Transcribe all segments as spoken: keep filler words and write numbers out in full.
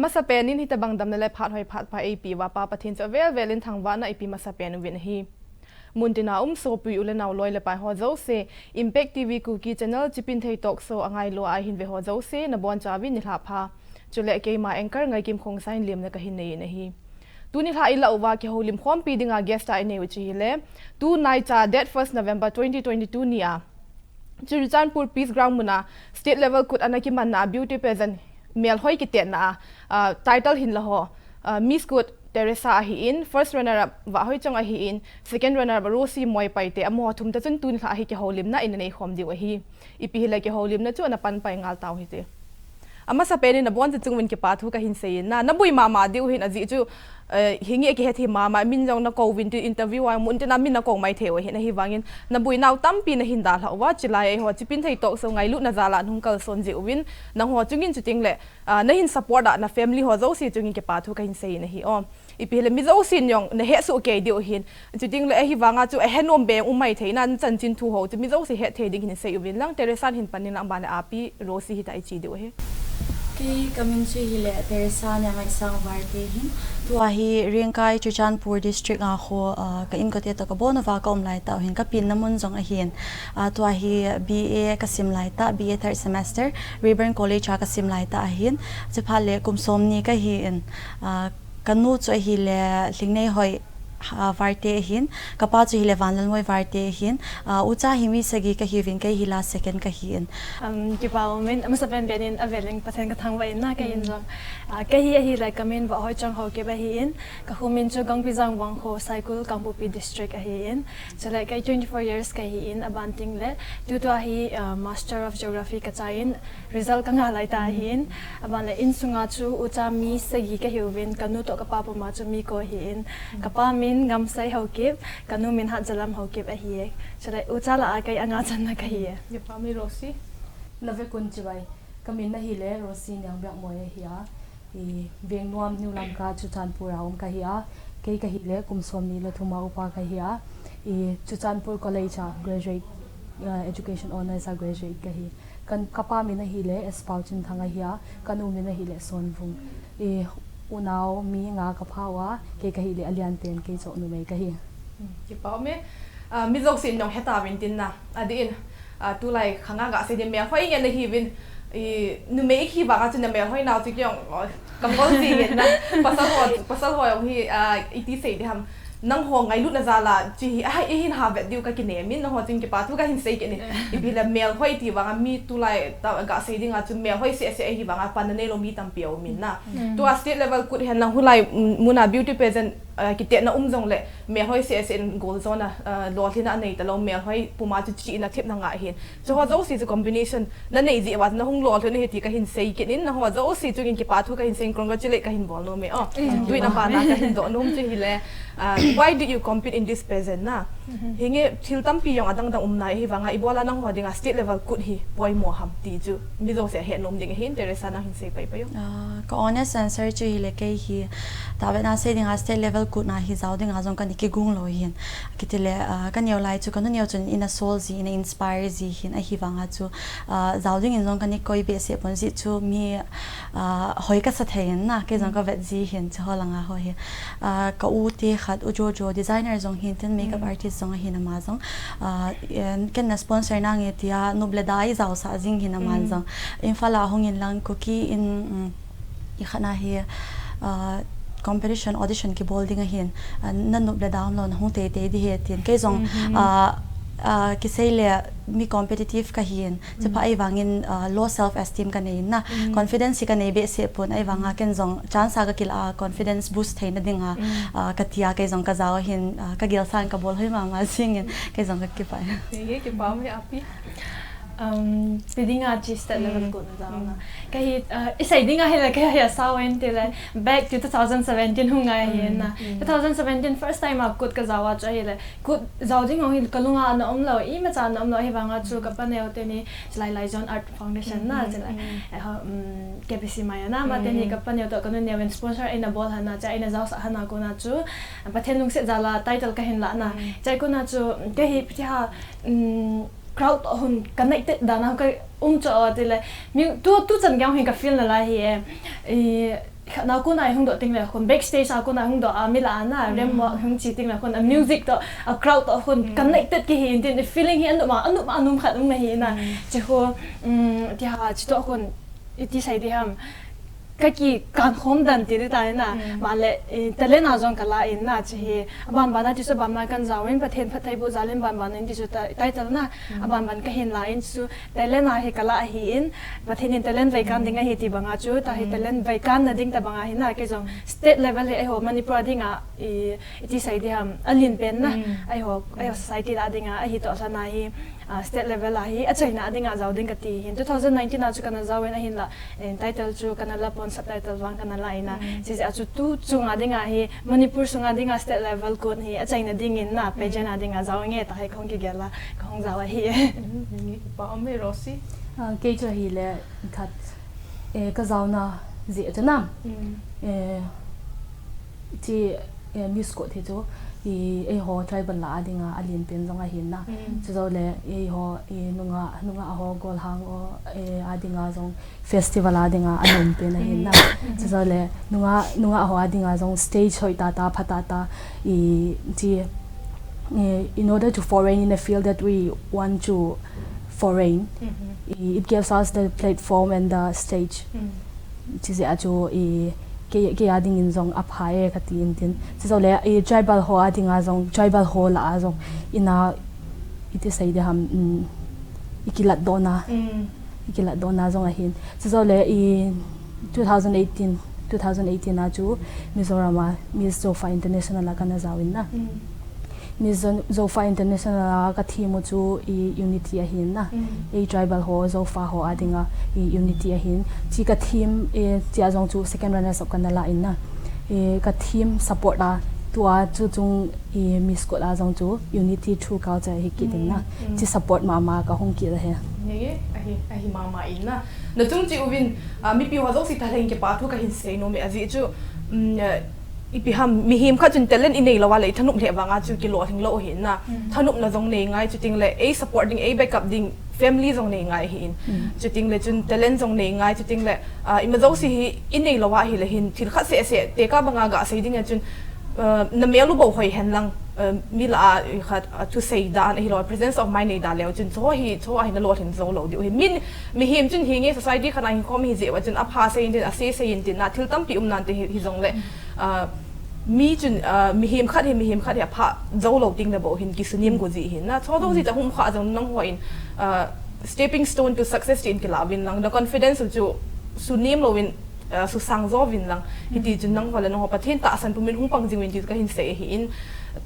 Amasapen in hitabang damna le phat hoi phat pha eipeuva Pa Pathen chu avel vel in thangvahna ipe masapen uvin ahi. Muntina um sopi u le nao loi le pai ho jouse, Impact T V Kuki Channel Chipinthei Talk Show angailua ahin ve ho jouse, nabonchauvin nilhah pha. Chule keima anchor Ngaikim Khongsai in lemna kahin nei in ahi. Tuni nilhah ilah uva kihoulim khompi dinga guest a inei u chu hile, tunaicha date first November twenty twenty-two nia Churachandpur Peace Ground muna state level kut ana kimanna a beauty pageant melhoi kitetna a, ah, title hinla ho, ah, Miss Kut Teresa ahin, first runner up Vahhoichong ahin, second runner up Rosie Moipaite, amaho thum ta chun tuni nilhah hi kihoulimna ina nei khom diu ahi. Ipi hile kihoulimna chu ana panpai ngal tau hite. Amasapen in naboncha chunguvin kipa thu kahin sei in, na, naboi mama diu hin ajeh chu, eh, hinge kihethem mama, min jong nakou uvin tin interview a mun tina min nakou maithei u ahin, ahivangin naboi nau tampi nahin dalhah uva, chulai a eiho Chipinthei Talk Show ngailutna jal a nahung kalson jeh uvin, nangho chungin chuteng le, ah, nahin support a na family ho jouse chungin kipa thu kahin sei in ahi o. Ipi hile mi jousen jong nahet soh kei diu hin. Chuteng le ahivanga chu ahet nom beng um maithei na, nachanchin thu ho chu mi jouse hetthei ding hin sei uvin lang, Teresa in hin pan in lang, aban le Api Rosie hita iche diu ahi. Kei kamin chu hile Teresa Niangngaisang Varte ahin. Tua hi Rengkai Churachandpur District a ho, ah, ka inkote toh kabon uva kaum laitah u hin, kapenna mun jong ahin. Ah, tua hi B A kasim laitah, B A third semester, Rayburn College a kasim laitah ahin. Chuphat le kum somni kahin, ah, kanu chu ahile Lhingneihoi, ah, Varte ahin, kapa chu hile Vanlalngoi Varte ahin, ah, ucha hi mi sagi kahiuvin, kei hi last second kahin. Um, kipa umin, amasapen pen in avel in Pathen kathangvah in na, kei in jong. Ah, kei hi ahile kamin Vahhoichong Haokip ahin, kakhomin chu Gangpijang Vangkho, Saikul, Kangpokpi District ahin. Chule kei twenty-four years kahin, aban teng le, tutua hi, ah, Master of Geography kachai in, result kanga laitah ahin, aban le insunga chu ucha mi sagi kahiuvin, kanu toh kapa puma chu mi ko ahin, kapa min Ngamsei Haokip, kanu min Hatjalam Haokip ahi. Chule ucha lah a kei anga channa kahi. Kipa ume Rosie, navekun chibai. Kamin ahile Rosie Niangbiakmoi ahi a. I Vengnuam New Lamka Churachandpur a um kahi a, kei kahile kum somni le thum a upa kahi a, i Churachandpur College a graduate, uh, Education Honours a graduate kahi. Kan, kapa min ahile S Paochinthang ahi a, kanu min ahile Sonvung. I unao mi nga kapha uva, kei kahile alian pen, kei chu numei kahi. Kipa ume, ah, mi jousen jong hetauvin tin na, adeh in, ah, tulai khanga gasei ding melhoi ngen nahiuvin, i, numei ihi vanga chu namelhoi nau chu kei jong, oh, kangol ji ngen na, pasal ho, pasal ho jong hi, ah, iti sei ding ham, nangho ngailutna jal a, chu hi, ah, ihin havet diu kakinem in, nangho chun kipa thu kahin sei kit in, ipi le melhoi ti vanga mi tulai tah gasei dinga chu melhoi seh seh ahi vanga panna neilou mi tampi aumin na. Tua state level kut hen lang hulai, mm, muna beauty pageant, ah, kitetna um jongle, melhoi seh seh in goal jona, ah, lolhinna anei talou, melhoi puma chu chihna thepna ngah ahin. Chuho jouse chu combination nanei jeh uva nahung lolhin ahi ti kahin sei kit in, nangho jouse chungin kipa thu kahin sei in, congratulate kahin bol nome o. Tuin abana kahin doh nom chu hile, ah, why did you compete in this pageant na? Hinge thil tampi jong adang dang um nai, ahivanga ibola nangho dinga state level kut hi poimo ham ti chu mi jouse ahet nom ding ahin, Teresa nang hin sei pai pai o. Ah, ka honest answer chu hile kei hi, tavetna sei dinga state level kut na hi jao dinga jong kana kigung lou hin. Kitile, ah, kaneo lai chu kanu neo chun ina sol ji, ina inspire ji hin, ahivanga chu, ah, jao dingin jong kana koi behseh pon, jeh chu mi, ah, hoi kasa thei in na, kei jong kavet ji hin, chuho langa ho hi. Ah, ka u te khat, U Jojo, designer jong hin tin, makeup artist jong ahin ama jong. Ah, ken na sponsor nange tia, nop le da ijaosah jing hin aman jong. Imphal a hung in lang Kuki in, um, ikhat na hi, ah, competition audition kibol ding ahin, ah, nanop le da umlou nahung teitei ding ahi tin. Kei jong, ah, ah, kisei le mi competitive kahin, chuphat ahivangin, ah, low self esteem kanei in na, confidence hi kanei behseh pon, ahivanga ken jong chance a kakila a confidence boost theina dinga, ah, katia kei jong kajao ahin, ah, kagelsa in kabol hoi mama jingin, kei jong kakipah e. Kipah e Api. Um, ipi dinga chi state level kut na jao na. Kahi, uh, isei dinga hile kahi asao in tile, back to two thousand seventeen hung ngai ahi na. Two thousand seventeen first time a kut kajao a chu ahile, kut jao ding hung hi kalunga ana umlou, imacha ana umlou, ahivanga chu kapa neo teni, chulai Laijon Art Foundation na, chulai, eh, ho, um, K B C mai a na, ama teni kapa neo toh kanu neo in sponsor eina bol hana, cha eina jaosah hana kona chu, Pathen lungset jal a title kahin la na. Chai kona chu, kahi, ipi ti ham, um, crowd toh hung connected dan a ka um chu o tile, mi, tu, tu chan gei hin ka feel nalai hi e. I, khatna kona hung doh teng le khun, backstage a kona hung doh a, mi lah a na, rem walk hung chi teng le khun, a music toh, a crowd toh khun connected kihi in tin, feeling hi anum a, anum a, anum khat um ahi na. Chi khu, um, ti ha, chi toh khun, iti sei di ham. Ka kikan khom dan ti di ta na. Male, eh, talent a jong ka la in na, chi hi. Aban ban a ti chu ban ban kan jao in, Pathen phattheiboh jal in ban ban in ti chu ta-, title na. Aban ban ka hin la in chu, talent a hi ka la ahi in, Pathen in talent vei kan ding ahi ti bang a chu, ta hi talent vei kan na ding ta bang a hi na, kei jong state level hi eiho Manipur a ding a, i, iti sei di ham, a lin pen na, eiho, eiho society lah a ding a, ahi toh sa na hi, ah, state level a hi, achaina a ding a jao ding ka ti hin. Two thousand nineteen a chu ka na jao in ahin la, eh, title chu ka na la pon, subtitle vang ka na la in a. Chi jeh a chu tu chung a ding a hi, Manipur sung a ding a state level kon hi, achaina ding in na, pageant a ding a jao nge ta hi ka hung kigel a, ka hung jao ahi. Nge kipa um e Rosie. Ah, kei chu ahi le khat, eh, ka jaona jeh chu na. Eh, chi, eh, Miss Kut hi chu, i, eiho tribal lah a ding a, a lin pen jong ahi na. Chu jao le, eiho, i, nunga, nunga ho, golhang ho, eh, a ding a jong festival a ding a, a nom pen ahi na. Chu jao le, nunga, nunga ho a ding a jong stage hoi ta ta, pha ta ta, i, chi, eh, in order to foray in a field that we want to foray in, i, it gives us the platform and the stage. Chi jeh a chu i, kei, kei a ding in jong a pha e ka ti in tin. Chi jao le, i, tribal ho a ding a jong, tribal ho lah a jong, in a, iti sei di ham, um, i kilat doh na. I kilat doh na jong ahin. Chi jao le, i, two thousand eighteen, two thousand eighteen a chu Mizoram a Miss Zofa International a ka na jao in na. Miss Zo-, Zofa International a ka theme u chu i unity ahin na. Ei tribal ho, Zofa ho a ding a i unity ahin. Chi ka theme, eh, chi a jong chu second runners up ka na la in na. Eh, ka theme support a, tua chu chung i Miss Kut a jong chu unity through culture hi kit in na. Chi support mama ka hung kit ahi. Nge, ahi, ahi mama in na. Na chung chi uvin, ah, mipi ho jouse thalheng kipa thu ka hin sei nom e ajeh chu, um, eh, ipi ham, mihem khat chun talent i nei lou a le i thanop lheh vang a chu kilolhing lou ahi na. Thanopna jong nei ngai, chuteng le ei support ding, ei backup ding family jong nei ngai ahi in. Chuteng le chun talent jong nei ngai, chuteng le, ah, ima jouse hi i nei lou a hi le hin thil khat seh seh tekah bang a ga sei ding a chun, ah, na mel u bou hoi hen lang, ah, mi lah a khat, ah, thusei dan ahi lou, presence of mind nei da leu chun chu hi, chu a hi na lolhing jou lou diu ahi. Min, mihem chun hi nge society khat a hin khom hi jeh a chun a pha sei in tin, a se sei in tin na thil tampi um nan te hi, hi jong le, ah, mi chun, ah, mihem khat hi, mihem khat hi a pha jou lou teng le bou hin kisunem go ji hin na. Chu jouse ta hum kha jong nangho in, ah, stepping stone to success tin kila vin lang. The confidence chu sunem lou vin, ah, susang jo vin lang. Hiti chun nangho le nangho Pathen tahsan pumin hung pang jing uvin ti ka hin sei ahi in.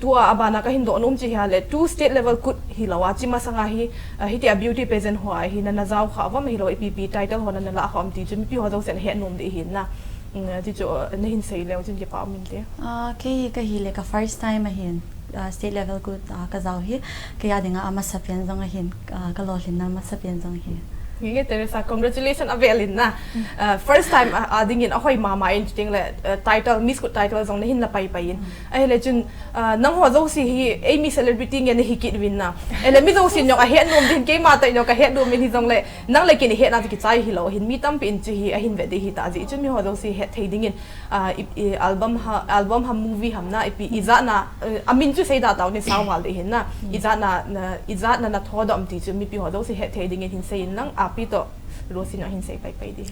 Tua a bana ka hin doh nom chi hi a le, tu state level Kut hi lou a, chi masang a hi, ah, hiti a beauty pageant ho a hi na na jao kha uvam ahi lou, ipi ipi title ho na na la kha um ti chu mipi ho jouse na he nom di hin na. Mm, ti chu, uh, na hin sei leu chun kipa um inte. Ah, kei ka hi le ka first time ahin, ah, state level Kut, ah, ka jao hi, kei a ding a amasa pen jong ahin, ah, ka lolhinna masa pen jong ahi. Nge, nge, Teresa, congratulations a vel in na. Ah, first time a, a ding in a hoi mama in chuteng le, ah, title, Miss Kut title jong na hin la pai pai in. Ahi le chun, ah, nangho jouse hi, ei mi celebrity nge na hi kit uvin na. Ahi le mi jouse in jong a he nom din, keima toh in jong ka he nom in hi jong le, nang le kei ni he na chu kichai hi lou, hin mi tampi in chu hi, a hin ve di hi ta jeh chun mi ho jouse het thei ding in, ah, i, i album ha, album ham movie ham na, ipi, i jat na, eh, a min chu sei da tau ni sao val di hin na, i jat na, na, i jat na na tho dom ti chu mipi ho jouse het thei ding in hin sei in lang, api toh, Rosie in jong hin sei pai pai di.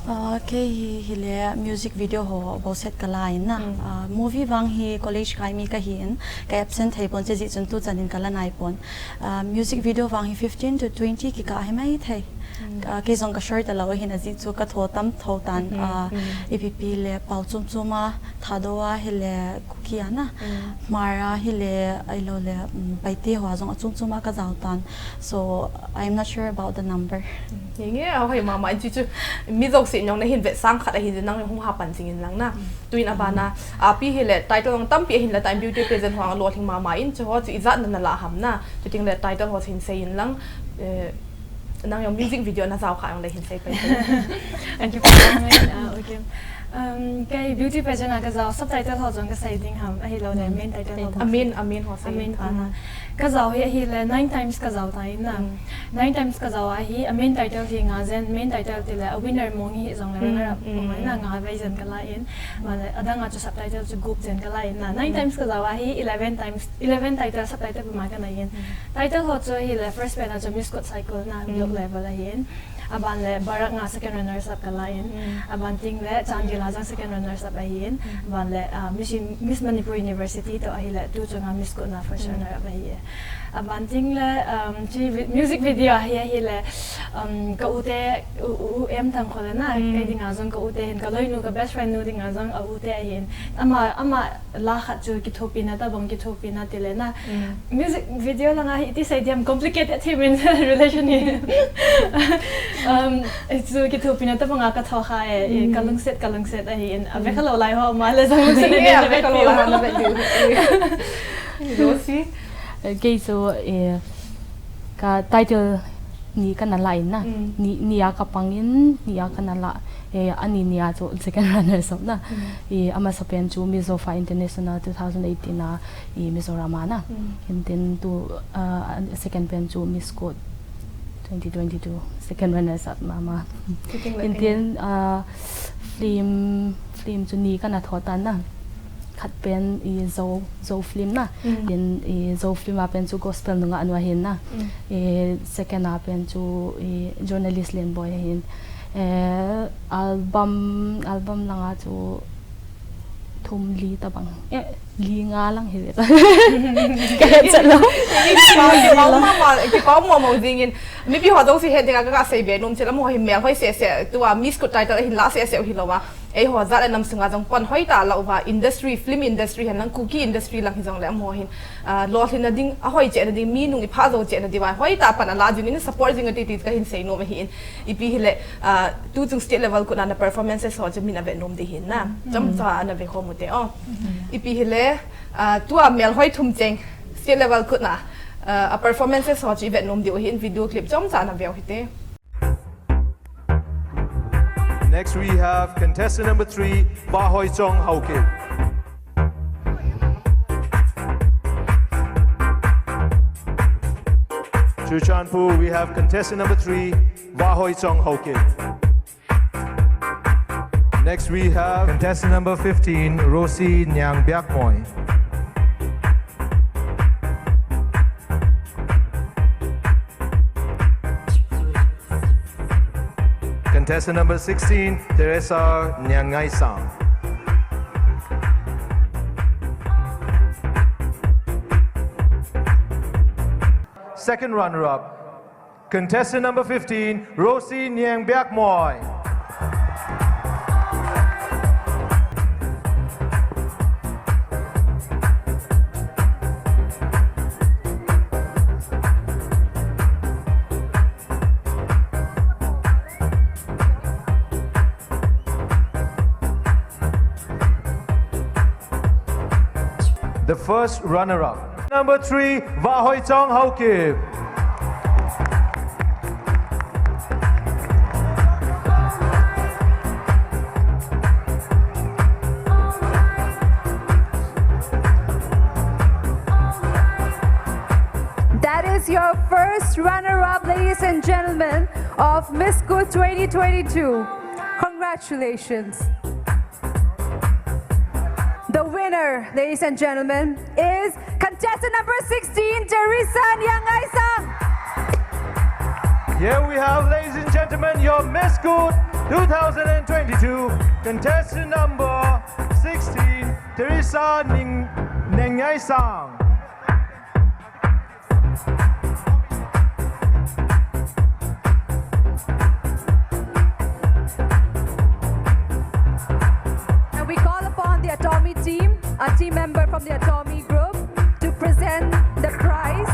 Ah, kei hi, hi le music video ho bou set ka la in na. Ah, movie vang hi college kai mi ka hi in, ka absent thei pon che jeh chun tu chan in ka la nai pon. Ah, music video vang hi fifteen to twenty kikah hi mai thei. Ah, kei jong ka short a lou ahin ajeh chu ka tho tam tho tan, ah, ipi ipi le pao chom chom a, Thadou a hi le Kuki a na, Hmar a hi le, ahilou le, um, Paite ho a jong a chom chom a ka jao tan. So, I'm not sure about the number. Nge, nge, a hoi mama in chu chu, mi jouse in jong na hin vetsang khat ahi jeh nang hung ha pan jing in lang na. Tuin a bana, api hi le title jong tampi ahin la tan beauty pageant ho a lolhing mama in chu ho chu i jat na na la ham na. Chuteng le title ho hin sei in lang, eh, nang jong music video na jao kha jong le hin sei pai pai. Thank you for coming. Ah, okay. Um, kei beauty pageant a ka jao, subtitle ho jong ka sei ding ham, ahilou le main title ho. A main, a main ho sei. A main pa na. Kajao hi ahile nine times kajao tan na. Nine times kajao ahi, a main title hi nga jen, main title tile a winner mong hi jong le runner up mong na nga vei jen kala in. Male adang a chu subtitle chu gup jen kala in na. Nine times kajao ahi, eleven times, eleven title subtitle puma kana in. Title ho chu ahile first pen a chu Miss Kut Saikul na, block level ahin. Aban le Barak nga second runners up kala in. Aban ting le Chandel a jong second runners up ahin. Aban le, ah, Miss, Miss Manipur University to ahile tu chunga Miss Kut na first runner up ahi. Aban ting le, um, chi vi-, music video ahi ahile, um, ka u te, u, u, u em thang khole na, kei dinga jong ka u te hin ka loinu ka best friend nu dinga jong a u te ahin. Ama, ama la khat chu kithopina tabang kithopina tile na. Music video langa hi iti sei diam complicated hi min relation hi. Um, chu kithopina tabanga ka tho kha e, e, ka lungset, ka lungset ahi in. Ave kha lo lai ho ma le jong lungset e, ave kha lo lai ho na ve diu. Lo si. Eh, kei chu, eh, ka title ni kana la in na. Ni, ni a ka pang in, ni a kana la. Eh, ani ni a chu second runners up na. Eh, amasa pen chu Mizofa International two thousand eighteen a, eh, Mizoram a na. Hintin tu, ah, second pen chu Miss Kut twenty twenty-two, second runners up mama. Hintin, ah, film, film chu ni kana tho tan na. Khat pen i Zo, Zo film na. Tin i Zo film a pen chu gospel nungah nu ahin na. I second a pen chu i journalist Lenboi ahin. Eh, album, album langa chu thum li tabang. Eh, li nga lang hi ve ta. Ka het chat lo. Kipah mama, kipah mama dingin. Mipi ho jong si het dinga ka, ka sei be nom chela mo hi mel hoi se se. Tua Miss Kut title hin la se se hi lo wa. Eiho jat le nam sunga jong pan hoi ta la uva industry, film industry hen lang Kuki industry lang hi jong le amaho hin, ah, lolhinna ding, ahoi chehna ding, mi nung i pha jo chehna diuva hoi ta pan ala jing in support jing ati ti ka hin sei nom ahi in. Ipi hile, ah, tu chung state level kut na na performances ho chu min ave nom di hin na. Chomcha ana ve ho mu te o. Ipi hile, ah, tua mel hoi thum cheng state level kut na, ah, a performances ho chu i ve nom diu hin video clip chomcha ana ve u hite. Next, we have contestant number three, Vahoichong Haokip. Churachandpur, we have contestant number three, Vahoichong Haokip. Next, we have contestant number fifteen, Rosie Niang Biakmoi. Contestant number sixteen, Teresa Niangaisang. Second runner-up, contestant number fifteen, Rosie Niang Biakmoi. The first runner-up, number three, Vahoichong Haokip. That is your first runner-up, ladies and gentlemen, of Miss Kut twenty twenty-two. Congratulations. The winner, ladies and gentlemen, is contestant number sixteen, Teresa Niangaisang. Here we have, ladies and gentlemen, your Miss Kut two thousand twenty-two, contestant number sixteen, Teresa Ning-, Niangaisang. And we call upon the Atomy team, a team member from the Atomy group, to present the prize.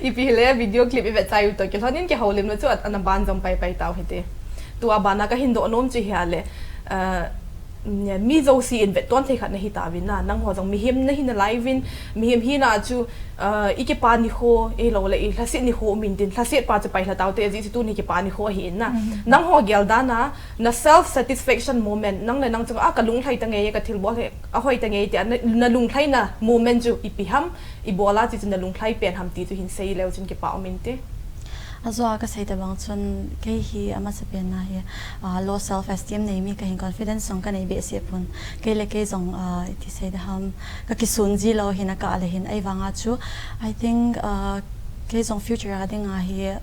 Ipi hile video clip i vet chai u toh kilhon in kihoulimna chu at ana ban jom pai pai tau hite. Tua bana ka hin doh nom chu hi a le, eh, mi jouse in vetton thei khat nahi tauvin na, nangho jong mihem nahi nalai uvin, mihem hina chu, uh, i kipa nikho, ahilou le i lhaset nikho um intin, lhaset pa chu pailha taute, ajeh chu tuni kipa nikho ahi in na. Nangho gel dan a, na self satisfaction moment, nang le nang chunga, ah, ka lunglhai tange, ka thilbol hi ahoi tange, tia na, na lunglhaina moment chu ipi ham, ibol a chu, chu na lunglhai pen ham ti chu hin sei leu chun kipa um inte. Ajo a kasei tabang chun, kei hi amasapen a hi, ah, low self esteem nei mi kahin, confidence jong kanei behseh pon. Kei le kei jong, ah, iti sei ding ham, kakisun ji lou hin akah le hin, ahivanga chu, I think, ah, kei jong future a dinga hi,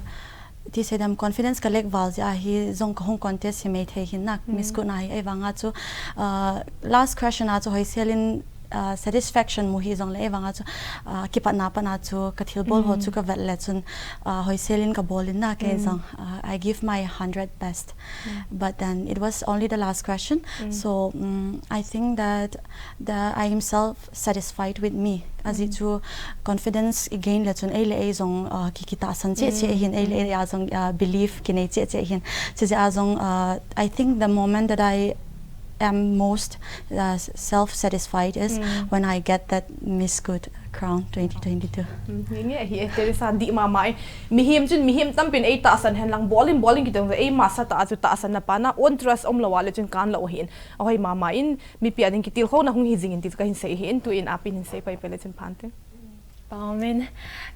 iti sei ding ham, confidence kalek val jeh a hi jong kahung contest hi mai thei hin na, Miss Kuki na hi, ahivanga chu, ah, last question a chu hoisel in, ah, satisfaction mu hijongle, ahivanga chu, ah, kipatna pat a chu kathilbol ho chu kavet le chun, ah, hoisel in kabol in na, kei jong, ah, I give my hundred best. But then it was only the last question. So, mm, I think that, that I am self satisfied with me. Ajeh chu confidence i gain le chun ei le ei jong, ah, ki, kitahsan cheh cheh hin, ei le ei a jong, ah, belief kinei cheh cheh hin. Chujeh a jong, ah, I think the moment that I am most, uh, self satisfied is when I get that Miss Kuki crown twenty twenty-two. Nge hi e, Teresa, dih mama e. Mihem chun mihem tampin eitahsan henlang, bol in, bol in kiti jong, eima sah tah a chu tahsan na pa na, own trust umlou a le chun kan lou ahin. Ahoi mama in, mipi a ding kitilkhouna hung hi jing in ti chu kahin sei ahin, tuin apin hin sei pai pai le chun phante. Pha um in,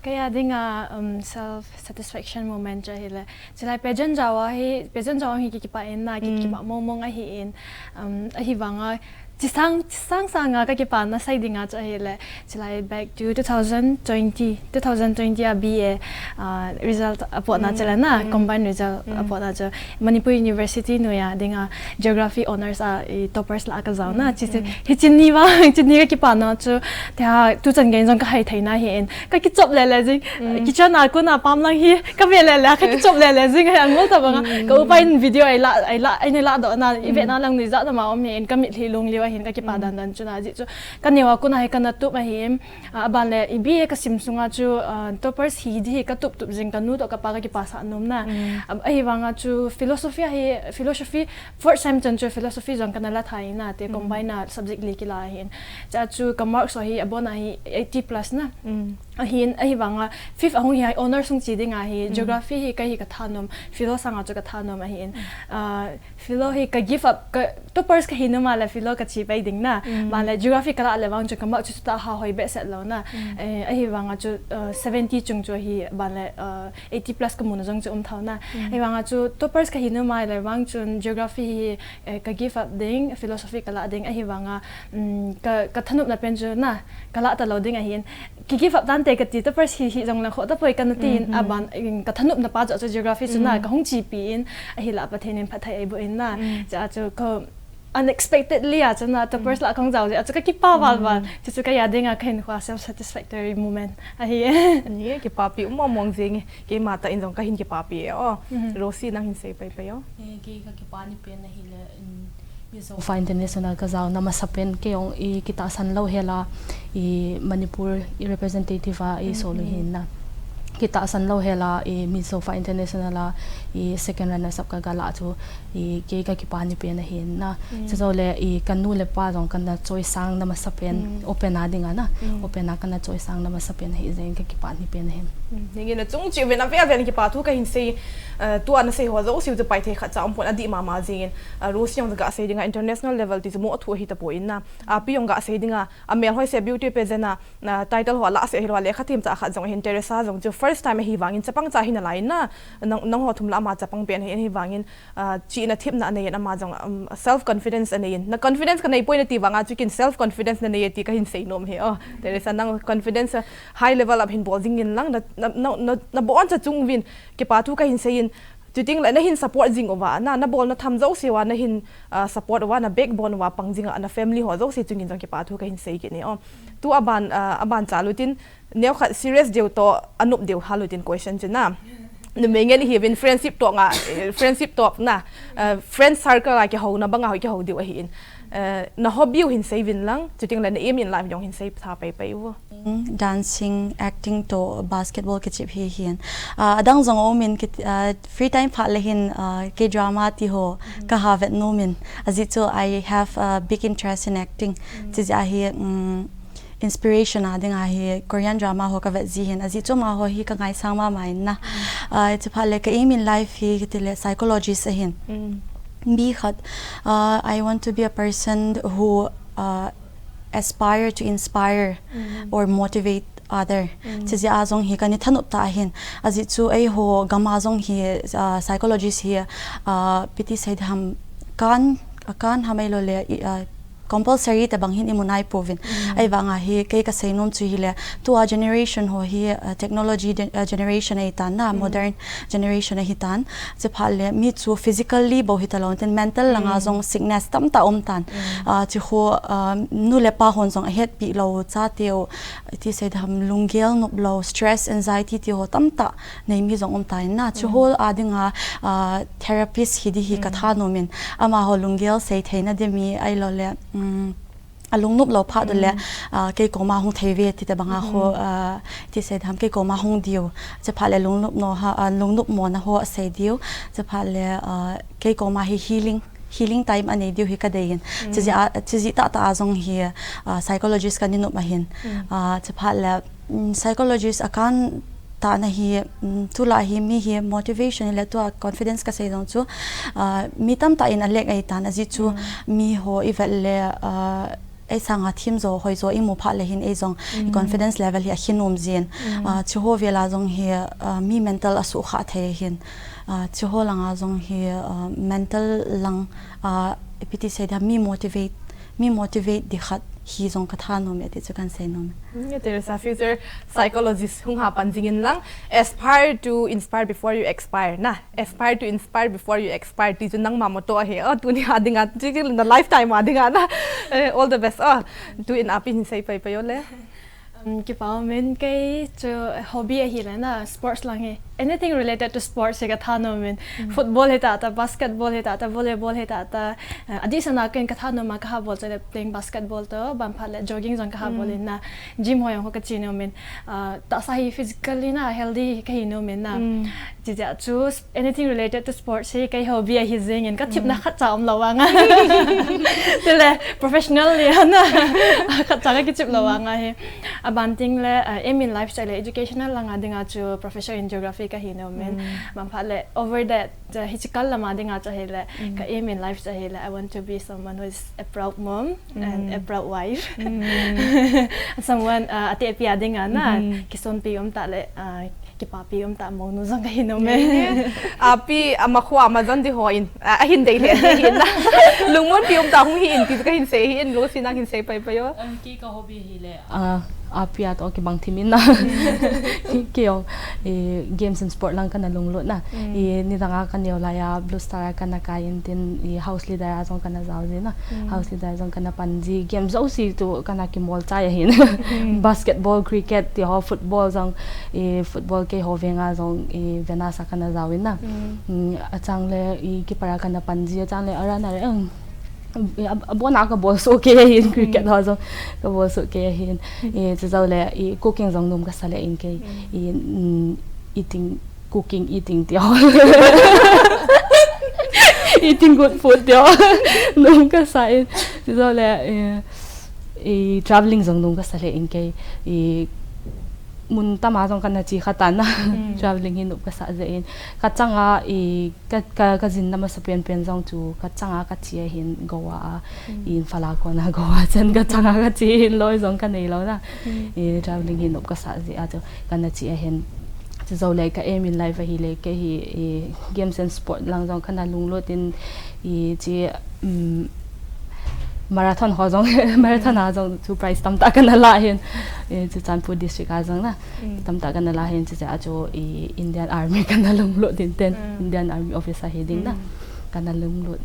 kei a dinga, um, self satisfaction moment chu ahile, chulai pageant jao a hi, pageant jao a hi ki, kipah in na, ki, kipah mong mong ahi in, um, ahivanga, chisang, chisang sanga kakipana sei dinga chu ahile, chulai back to two thousand twenty, two thousand twenty a B A, ah, result apotna chule na, combined result apotna chu, Manipur University noiya dinga Geography Honours a i toppers lah a kajao na, chi chu, hiche ni vang, hiche ni kakipana chu, tia, tuchan gei jong kahai thei na ahin, kakichop le le jing, kitchen a kona pam lang hi, kave le le, kakichop le le jing, hi angol tabanga, ka upa in video eila, eila, eina ladoh na, ivet na lang nuijat nama um ahin, kamitlhi lungliu ahin, kakipa dan dan chu na, ajeh chu, kaneo a kona hi kana tup ahin, ah, aban le, i B A kasim sunga chu, ah, toppers hi ding hi katup tup jing, kanu toh kapa kakipasah nom na. Ah, ahivanga chu philosophy a hi, philosophy, fourth sem chan chu philosophy jong kana la thei na, tia combine a subject li kila ahin. Chua chu ka marks ho hi abon a hi eighty plus na. Ahin, ahivanga fifth ahung hi honours hung che dinga hi, geography hi kei hi kathanom, philo sanga chu kathanom ahin. Ah, Philo hi ka give up, ka toppers kahi nom a le philo kache pai ding na. Aban le geography kalah le vang chu ka mark chu chutah a hoi behseh lou na. Eh, ahivanga chu, uh, seventy chung chu hi aban le, uh, eighty plus kamu na jong chu um thou na. Ahivanga chu toppers kahi nom a le vang chun geography hi, eh, ka give up ding, philosophy kalah ding, ahivanga, um, ka, kathanopna pen chu na, kalah talou ding ahin. Ki give up tante kati, toppers hi, hi jong lang khoh tapoi kana tin, aban, in, kathanopna pa chu, chu geography chu na, kahung chepi in, ahila Pathen in phatthei eiboh in na. Chua chu ko unexpectedly a chu na, toppers lah kahung jao jeh a chu kakipa val val. Chu chu kei a dinga kahinkhoa self satisfactory moment ahi. Ni kipapi um mong mong jing e, keima tah in jong kahin kipapi e o. Rosie nang hin sei pai pai o. Eh, kei kakipa ni pen ahile, in, Miss Zofa International kajao na masapen kei jong i kitahsan lou hel a, i Manipur i representative a i sol u hin na. Kitahsan lou hel a, i Miss Zofa International a, i second runners up kaga lah chu, i kei kakipa ni pen ahin na. Chujou le, i kanu le pa jong kana choisang na masapen, open a dinga na. Open a kana choisang na masapen ahi jeh in kakipa ni pen ahin. Ningin achung cheh uvin avel avel in kipa thu kahin sei, eh, tua nasei ho jouse u chu paithei khat cha um pon adih mama jing in. Ah, Rosie jong kasei dinga international level ti chu mo athu ahi tapon na. Ah, Pi jong kasei dinga, amel hoise beauty pageant a, ah, title ho alah seh hilou a lekha themcha khat jong ahin Teresa jong chu first time ahivangin chapang cha hi nalai na. Nang, nangho thum lah a ama chapang pen ahi, ahivangin, ah, chihna themna anei in ama jong, um, self confidence anei in. Na confidence kanei poi nati vanga chu ken self confidence nanei e ti kahin sei nom e o. Teresa nang confidence, ah, high level up hin bol jing in lang na, na, na, na, naboncha chung uvin kipa thu kahin sei in. Chuting le nahin support jing uva, na, nabolna tham jouse uva, nahin, ah, support uva, na backbone uva pang jing a, na family ho jouse chungin jong kipa thu kahin sei kit e o. Tu aban, ah, aban chal utin, neokhat serious deu toh, anop deu hal utin question chu na. Numei ngen ihiuvin friendship toh nga, eh, friendship toh na, ah, friend circle a kihouna banga ho kihou diu ahin. Eh, na hobby u hin sei vin lang, chuting le na aim in life jong hin sei tha pai pai u. Dancing, acting to basketball kichep hi hin. Ah, adang jong um in kit, ah, free time phat le hin, ah, K drama ti ho ka ha vet nom in. Ajeh chu I have a big interest in acting. Chijeh a hi, um, inspiration a ding a hi Korean drama ho ka vet ji hin. Ajeh chu ama ho hi ka ngaisang mama in na. Ah, chuphat le ka aim in life hi kiti le psychologist a hin. Mi khat, uh, I want to be a person who, uh, aspire to inspire or motivate other. Chijeh a jong hi ka ni thanop ta hin. Ajeh chu eiho gam a jong hi, uh, psychologist hi, uh, piti sei diham kan, a kan ham ei lo le, i, uh, compulsory te bang hin i mu nai pouvin. Ei vang a hi kei ka sei nom chu hi le, tua generation ho hi, uh, technology de-, uh, generation ei tan na, modern generation ahi tan. Chuphat le mi chu physically bou hi ta lo, tin mental langa jong sickness tam ta um tan. Ah, chu ho, ah, nu le pa hon jong a het pi lo, cha teu, ti sei diham lunggel nop lo, stress, anxiety ti ho tam ta nei mi jong um ta in na. Chu ho a ding a, ah, therapist hi di hi ka tha nom in. Ama ho lunggel sei thei na di mi ei lo le, um, a lungnop lo phat le, ah, kei koma hung thei ve ti te bang a ho, ah, ti sei diham kei koma hung diu. Chuphat le lungnop no ha, ah, lungnop mo na ho a sei diu. Chuphat le, ah, kei koma hi healing, healing time a nei diu hi ka dei in. Chijeh a, chijeh tah tah a jong hi, ah, psychologist ka ni nop a hin. Ah, chuphat le, um, psychologist a kan ta na hi, um, tu la hi mi hi motivation le tua confidence ka sei jong chu, ah, mi tam ta in a lek ei tan ajeh chu mi ho i vet le, ah, ei sanga thim jo, hoi jo i mu phat le hin ei jong i confidence level hi a khin um jin. Ah, chu ho vel a jong hi, ah, mi mental a sukha thei hin. Ah, chu ho langa jong hi, ah, mental lang, ah, piti sei dia mi motivate, mi motivate di khat hi jong ka tha nom e ti chu kan sei nom e. Teresa, future psychologist hung ha pan jing in lang, aspire to inspire before you expire na. Aspire to inspire before you expire. Ti chu nangma motto ahi. Oh, tuni a ding a, chu na lifetime a ding a na. Eh, all the best. Oh, tu in a pi hin sei pai pai o le. Um, kipa um in kei chu hobby ahi le na, sports lang hi. Anything related to sports hi ka tha nom in. Football hi ta ta, basketball hi ta ta, volleyball hi ta ta. Uh, adih sana ken ka tha nom a ka ha bol chu le playing basketball to, ban phat le jogging jong ka ha bol in na. Gym ho jong ho ka chi nom in. Uh, tahsa hi physically na, healthy ka hi nom in na. Chijeh chu anything related to sports hi kei hobby ahi jing in ka thip na khat cha um lo vang a. Tile professional le na. Khat cha ka kichep lo vang a hi. Aban ting le, uh, aim in life cha le educational lang a ding a chu professor in geography ka hi nom in. Ban phat le over that, uh, hichi kal lam a ding a cha hi le ka aim in life cha hi le I want to be someone who is a proud mom and a proud wife. Someone, uh, ate pi a ding a na, kisonpi um ta le, uh, kipapi um ta monu jong ka hi nom e. Api ama khu ama jan di ho in, ah, ahin dei le dei hin na. Lungmonpi um ta hung hi in ti ka hin sei hi in lo si nang hin sei pai pai o. Um, kei ka hobby hi le, ah, api a to kibang thim in na. Kei o, eh, games and sport lang kana lunglut na. Eh, nidang a ka neo lai a Blue Star a kana kai in tin, eh, house leader a jong kana jao jin na. House leader a jong kana pan ji. Game jouse tu kana kimol chai ahin. Basketball, cricket ti ho, football jong, eh, football kei ho veng a jong, eh, Venus a kana jao in na. Mm, achang le, eh, keeper a kana pan ji, achang le, a run a le, um, eh, a, abon a ka bol soh kei ahin, cricket ho jong ka bol soh kei ahin. Eh, chu jou le, eh, cooking jong nom ka sa le in kei. Eh, mm, eating, cooking, eating ti ho. Eating good food ti ho. Nom ka sa in. Chu jou le, eh, eh, traveling jong nom ka sa le in kei. Eh, mun tam a jong kana che kha tan na. Traveling hi nom ka sa jeh in. Ka chang a, eh, ka, ka, ka jin na masa pen pen jong chu ka chang a ka che ahin Goa a. Imphal a kona Goa chan ka chang a ka che ahin loi jong ka nei lo na. Eh, traveling hi nom ka sa jeh a chu kana che ahin. Chu jou le ka aim in life ahi le kei hi, eh, games and sport lang jong kana lunglut in, eh, che, um, marathon ho jong, marathon a jong chu prize tam ta kana la hin, eh, Churachandpur district a jong na, tam ta kana la hin, chu che a chu, eh, Indian Army kana lunglut in tin, Indian Army officer hi ding na, kana lunglut.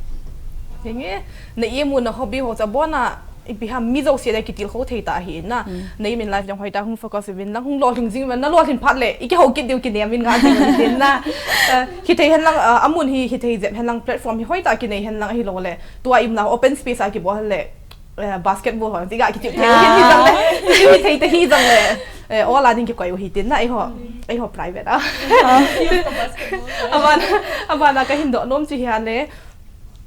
Hinge, na aim u na hobby ho cha bon a, Ipi ham mi jouse le kitilkhou thei ta hi na. Nei min life jong hoitah hung focus uvin lang hung lolhing jing uvin na lolhin phat le. Iki ho kit diu kinem in nga jing uvin na. Eh, hithei hen lang, ah, amun hi, hithei jep hen lang platform hi hoitah kinei hen lang ahilou le. Tua imna open space a kibol le. Eh, basketball ho, tiga kichip thei, hi jong le. Hithei te hi jong le. Eh, ola ding kikoi u hitin na, eiho, eiho private a. Abana, abana kahin doh nom chu hi a le.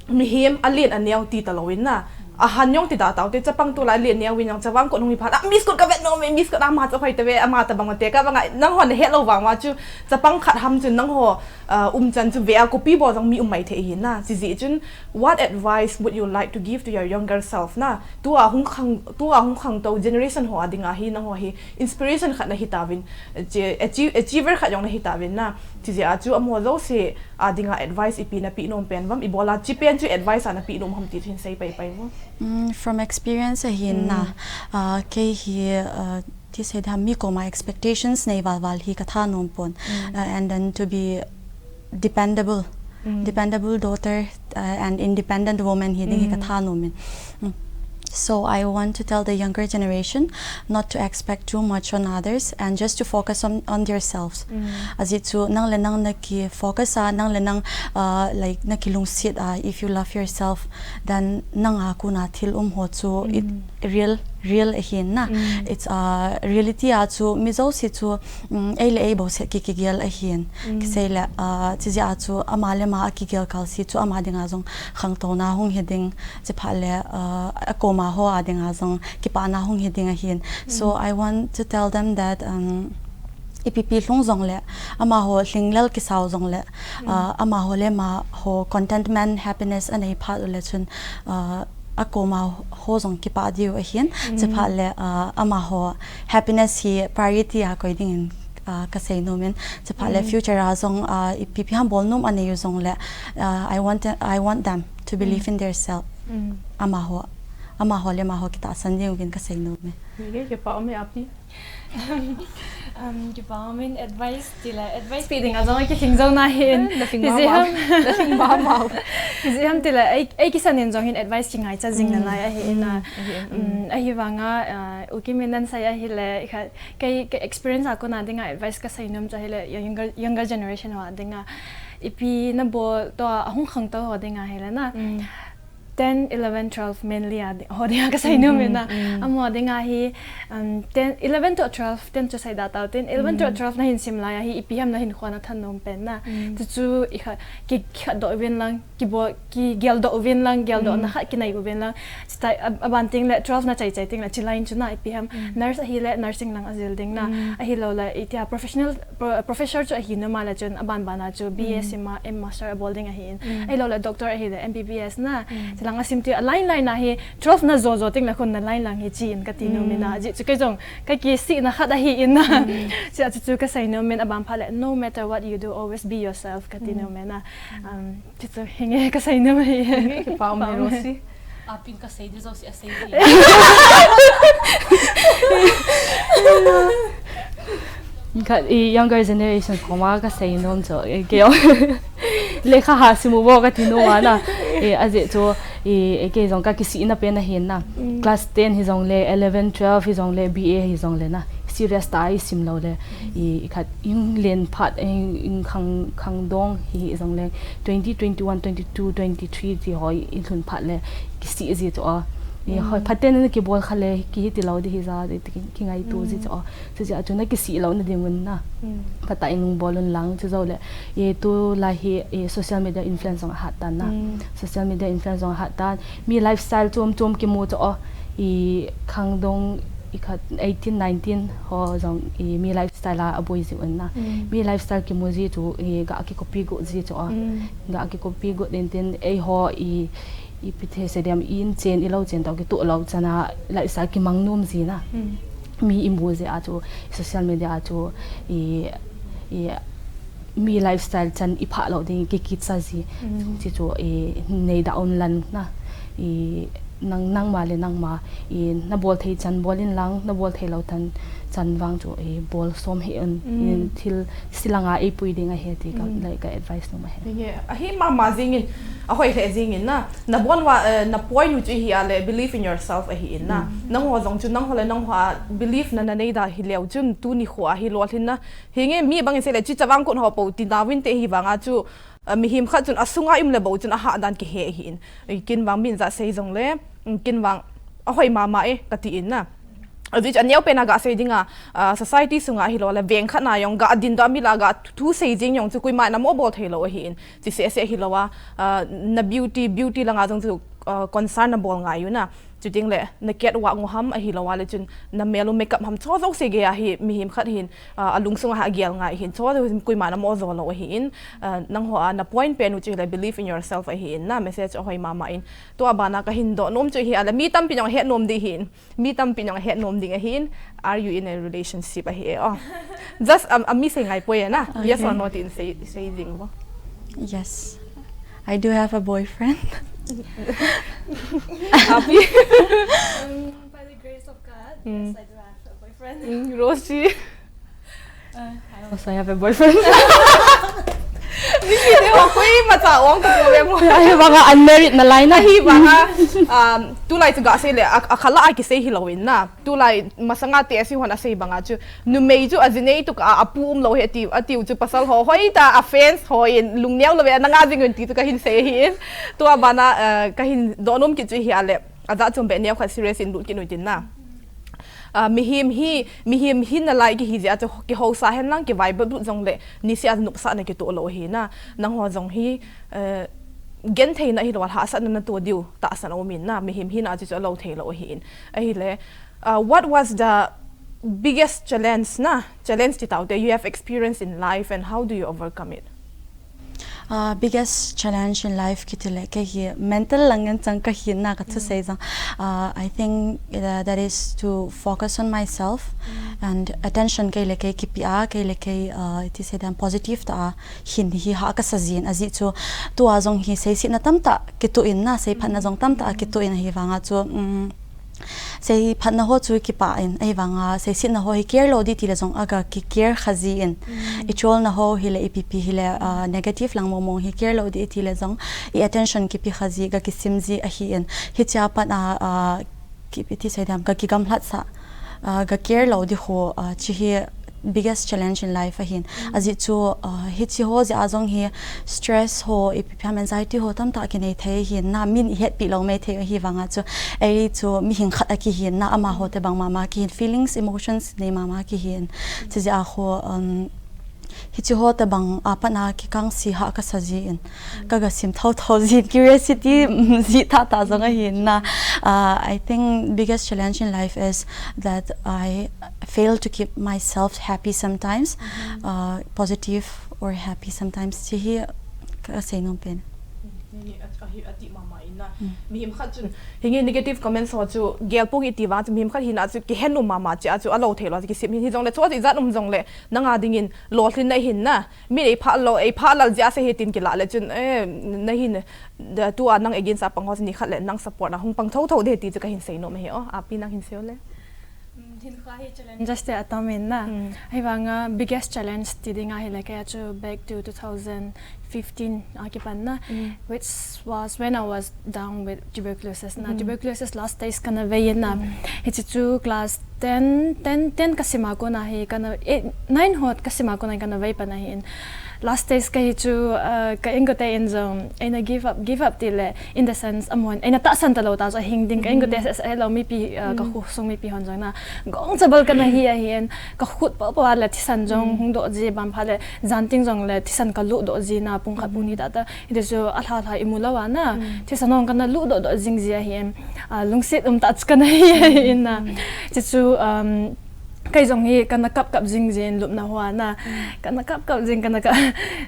Mihem alen aneo ti talou in na. Ahan jong ti da tau te chapang tu la alen neo in jong chavang kot hung hi phat. Ah, Miss Kot ka vet nom e, Miss Kot ama chu hoi te ve, ama tabang te ka bang a, nangho nahet lou vang uva chu chapang khat ham chu nangho, ah, umchan chu ve a copy bol jong mi um mai thei hi na. Chijeh chun, what advice would you like to give to your younger self na? Tua hung khang, tua hung khangtou generation ho a dinga hi nangho hi inspiration khat nahi tauvin, che-, achie-, achiever khat jong nahi tauvin na. Chijeh a chu amaho jouse a dinga advice ipi napeh nom pen uvam, ibola chi pen chu advice a napeh nom ham ti chu hin sei pai pai uvo. Mm, from experience ahin na, ah, kei hi, ah, ti sei ding ham, mi koma expectations nei val val hi ka thanom pon. Ah, and then to be dependable, dependable daughter, uh, and independent woman hi ding hi ka thanom in. Mm. So I want to tell the younger generation not to expect too much on others and just to focus on, on themselves. Ajeh chu nang le nang naki focus a, nang le nang, uh, like, naki lungset a, if you love yourself, then nang a kon a thil um ho chu it real, real ahin na. It's, uh, reality a chu mi jouse chu, mm, ei le ei bouseh ki, kigel ahin. Kisei le, ah, chijeh a chu ama le ama a kigel kal si chu ama dinga jong khangtouna hung hi ding, chiphat le, ah, akoma ho a dinga jong kipana hung hi ding ahin. So I want to tell them that, um, ipi pi lhung jong le, amaho lhinglel kisau jong le, ah, amaho le amaho contentment, happiness anei phat u le chun, ah, akoma ho jong kipah diu ahin. Chiphat le, ah, amaho happiness hi priority a koi ding in, ah, ka sei nom in. Chiphat le future a jong, ah, ipi pi ham bol nom anei u jong le, ah, I want, I want them to believe in their self. Amaho, amaho le amaho kitahsan ding uvin ka sei nom e. Nge, kipah um e api. Um, kipah um in advice ti le, advice pe ding a jong kithing jou na hin. Na thing ba mau. Na thing ba mau. Hijeh ham ti le, ei, ei kisan in jong hin advice kingaicha jing nalai ahi in a. Um, ahivang a, uh, U Kim in nasei ahi le, kha, kei, kei experience a kon a ding a advice ka sei nom chu ahi le, younger, younger generation ho a ding a. Ipi nabol toh a hung khangtou ho ding a hi le na. Ten, eleven, twelve mainly a di-, ho dinga ka sei nom in a. Amaho dinga hi, um, ten, eleven to twelve, ten chu sei da tau. Ten, eleven to twelve na hin sim lai a hi, ipi ham na hinkho na thanom pen na. Chu chu i kha, ki, khat doh uvin lang, kibol, kigel doh uvin lang, gel doh na khat kinei uvin lang. Chita, a, aban ting le twelve na chai chai ting le, chi line chu na ipi ham. Nurse ahi le, nursing lang a jil ding na. Ahilou le, itia professional pro-, professor chu ahi nom a le chun aban ban a chu B A sim a M Master a bol ding ahi in. Ahilou le doctor ahi le M B B S na. Chilang a sim ti a line line a hi twelve na jo jo ting le khun na line lang hi chi in ka ti nom in a. Ajeh chu kei jong ka kisihna khat ahi in a. Chia chu chu ka sei nom in aban phat le no matter what you do, always be yourself ka ti nom in a. Um, Chu chu, hinge ka sei nom hi. Hinge kipah um e Rosie. Apin ka sei di jouse a sei di. Khat i younger generation koma ka sei nom chu, eh, kei jong. Lekha ha sim u vo ka ti nom a na. Eh, ajeh chu, eh, kei jong ka kisihna pen ahi na. Class ten hi jong le, eleven, twelve hi jong le, B A hi jong le na. Serious tah a i sim lou le. I, i khat in len phat, in, in khang, khangdong hi, hi jong le twenty, twenty-one, twenty-two, twenty-three ti ho i lhun phat le kisih ji chu a. I, hoi, phaten na kibol kha le, kihi ti lou di hi ja, ti ki, kingaito ji chu a. Chu ji a chu na kisih lou na ding un na. Phatah in lung bol un lang chu jou le. I, tulai hi, i, social media influence jong ahat tan na. Social media influence jong ahat tan. Mi lifestyle chom chom kimu chu a. I, khangdong, i khat eighteen, nineteen ho jong i mi lifestyle a aboi ji un na. Mi lifestyle kimu ji chu i ga kicopy got ji chu a. Ga kicopy got in tin eiho i, ipi ti sei ding ham, i in chen i lou chen toh kitoh lou chan a lifestyle kimang nom ji na. Mi i mu ji a chu social media a chu i, i mi lifestyle chan i phah lou ding kikicha ji. Chi chu i nei da un lan na. I nang, nangma le nangma, i, nabol thei chan bol in lang, nabol thei lou tan chan vang chu, i, bol som hih un, in thil silanga eipui ding ahi ti ka, like, ka advice nom ahi. Ahi mama jingin, ahoi lheh jingin na, nabon uva, eh, na point u chu hi a le, believe in yourself ahi in na. Nangho jong chu, nangho le nangho a believe na, nanei da hi leu chun, tuni kho a hi lolhin na, hinge mi bangin sei le, chi chavang kun ho po, ti na vin te hi vanga chu, eh, mihem khat chun asunga um le bou chun ahah dan kihe ahi in. Ken vang min ja sei jong le, ken vang ahoi mama e, kati in na. Ajeh chu aneo pen a ga sei dinga, ah, society sunga hilou le, veng khat na jong ga din doh mi la ga thu sei jing jong chu koima in amo bol thei lou ahi in. Chi seh seh hilou a, ah, na beauty, beauty langa jong chu, ah, concern na bol ngai u na. Chuting le, na cat walk u ham ahilou a le chun, na mel u makeup ham cho jo se ge ahi, mihem khat hin, ah, alung sunga ha gel ngai hin, cho jo koima in amo jo lou ahi in. Ah, nangho a na point pen u chu le, believe in yourself ahi in na, message ahoi mama in. Tua bana ka hin doh nom chu hi a le, mi tampi jong het nom di hin. Mi tampi nong het nom ding ahin, are you in a relationship ahi e, oh. Just, um, a mi sei ngai poi e na. Yes or no tin sei, sei ding bo. Yes. I do have a boyfriend. Happy. Um, by the grace of God, yes, I do have a boyfriend. Mm, Rosie. Uh, I also have a boyfriend. Ni ki te wa koi mata ong ka problem. Ahi banga unmarried na lai na. Ahi banga, um, tulai chu ga sei le, a, a khala a kisei hilou in na. Tulai masanga te asi hon asei banga chu. Numei chu a jinei tu ka a pu um lou he ti, ati u chu pasal ho hoi ta a fans ho in lungneo lou ve na nga jing un ti chu ka hin sei hi in. Tua bana, uh, ka hin doh nom ki chu hi a le. A ja chom be neo khat serious in lut ki nu tin na. Ah, mihem hi, mihem hi na lai ki hi jeh a chu ki hausa hen lang ki vai bep lut jong le, ni sia nupsa na ki to lou hi na, nang ho jong hi, eh, gen thei na hi lou, hahsa na na to diu, tahsan a um in na, mihem hi na chu chu a lou thei lou hi in. Ahi le, ah, what was the biggest challenge na, challenge ti tau te, you have experienced in life and how do you overcome it? Uh, biggest challenge in life kiti le kei hi mental lang ngen chang ka hi na ka thu sei jang. Uh, I think uh, that is to focus on myself and attention kei le kei kipi a, kei le kei, uh, ti sei dan positive ta a hin hi ha ka sa jin a ji chu tua jong hi sei si na tam ta ki tu in na, sei phat na jong tam ta ki tu in hi vang a chu, um, Sei phatna ho chu kipah in, ahivanga, sei sitna ho hi care lou di tile jong aga ki care kha ji in. I troll na ho hile, ipi pi hile, ah, negative lang mong mong hi care lou di tile jong, i attention kipe kha ji, ga kisim ji ahi in. Hichea pat a, ah, kipi ti sei diam, ga kigamlat sa, ah, ga care lou di ho, ah, chi hi biggest challenge in life ahin. Ajeh chu, uh, hichi ho jeh a jong hi stress ho, ipi ham anxiety ho tamtah kinei thei ahin na, min i hetpi lou mai thei ahivanga chu, ei chu mihing khat a kihin na, amaho tobang mama kihin, feelings, emotions nei mama kihin. Chujeh a ho, um, hichi ho tobang a pat na kikang si ha ka sa ji in. Ka ga sim thotho jin, curiosity, ji tha tha jong ahin na. Uh, I think biggest challenge in life is that I fail to keep myself happy sometimes, uh, positive or happy sometimes. Chi hi ka sei nom pen. Ni, ni, a, a, hi, ati mama in na. Mihem khat chun, hinge negative comments ho chu, gel pung iti vang chu, mihem khat hina chu, kihen um mama chi a chu, a lou thei lou, kisim hin, hijongle chu, ijat um jongle, nanga dingin, lolhinna hin na. Min ei phalou, ei phalal jeh a se hitin kila le chun, eh, na hin, da, tua nang against a pang ho ni khat le nang support a hung pang thotho de ti chu ka hin sei nom ahi o. Api nang hin sei o le. Mm, hin kha hi challenges te atam in na. Ahivanga biggest challenge ti ding ahile kei a chu back to two thousand fifteen a kipan na, which was when I was down with tuberculosis na. Tuberculosis last stage kana vei in na. Hichi chu class ten, ten, ten ka sima kona hi kana, eh, nine hot ka sima kona hi kana vei pan ahi in. Last stage ka hi chu, uh, ka inkote in jong, eina give up, give up tile, in the sense, amahon, eina tahsan talou ta chu ahing ding, ka inkote se, se lou mipi, uh, ka khosung mipi hon jong na, gong chabal kana hi ahi in, ka khut pau pau a le thisan jong, hung doh ji bang pha le, jan ting jongle, thisan ka luh doh ji na, pung khat pung ni ta ta, Hiti chu alha lha imu lou a na, thisan hong kana luh doh doh jing ji ahi in, ah, lungset um tah chu kana hi ahi in na. Hiti chu, um, Kei jong hi kana kap kap jing jin lupna hoa na. Kana kap kap jing, kana ka,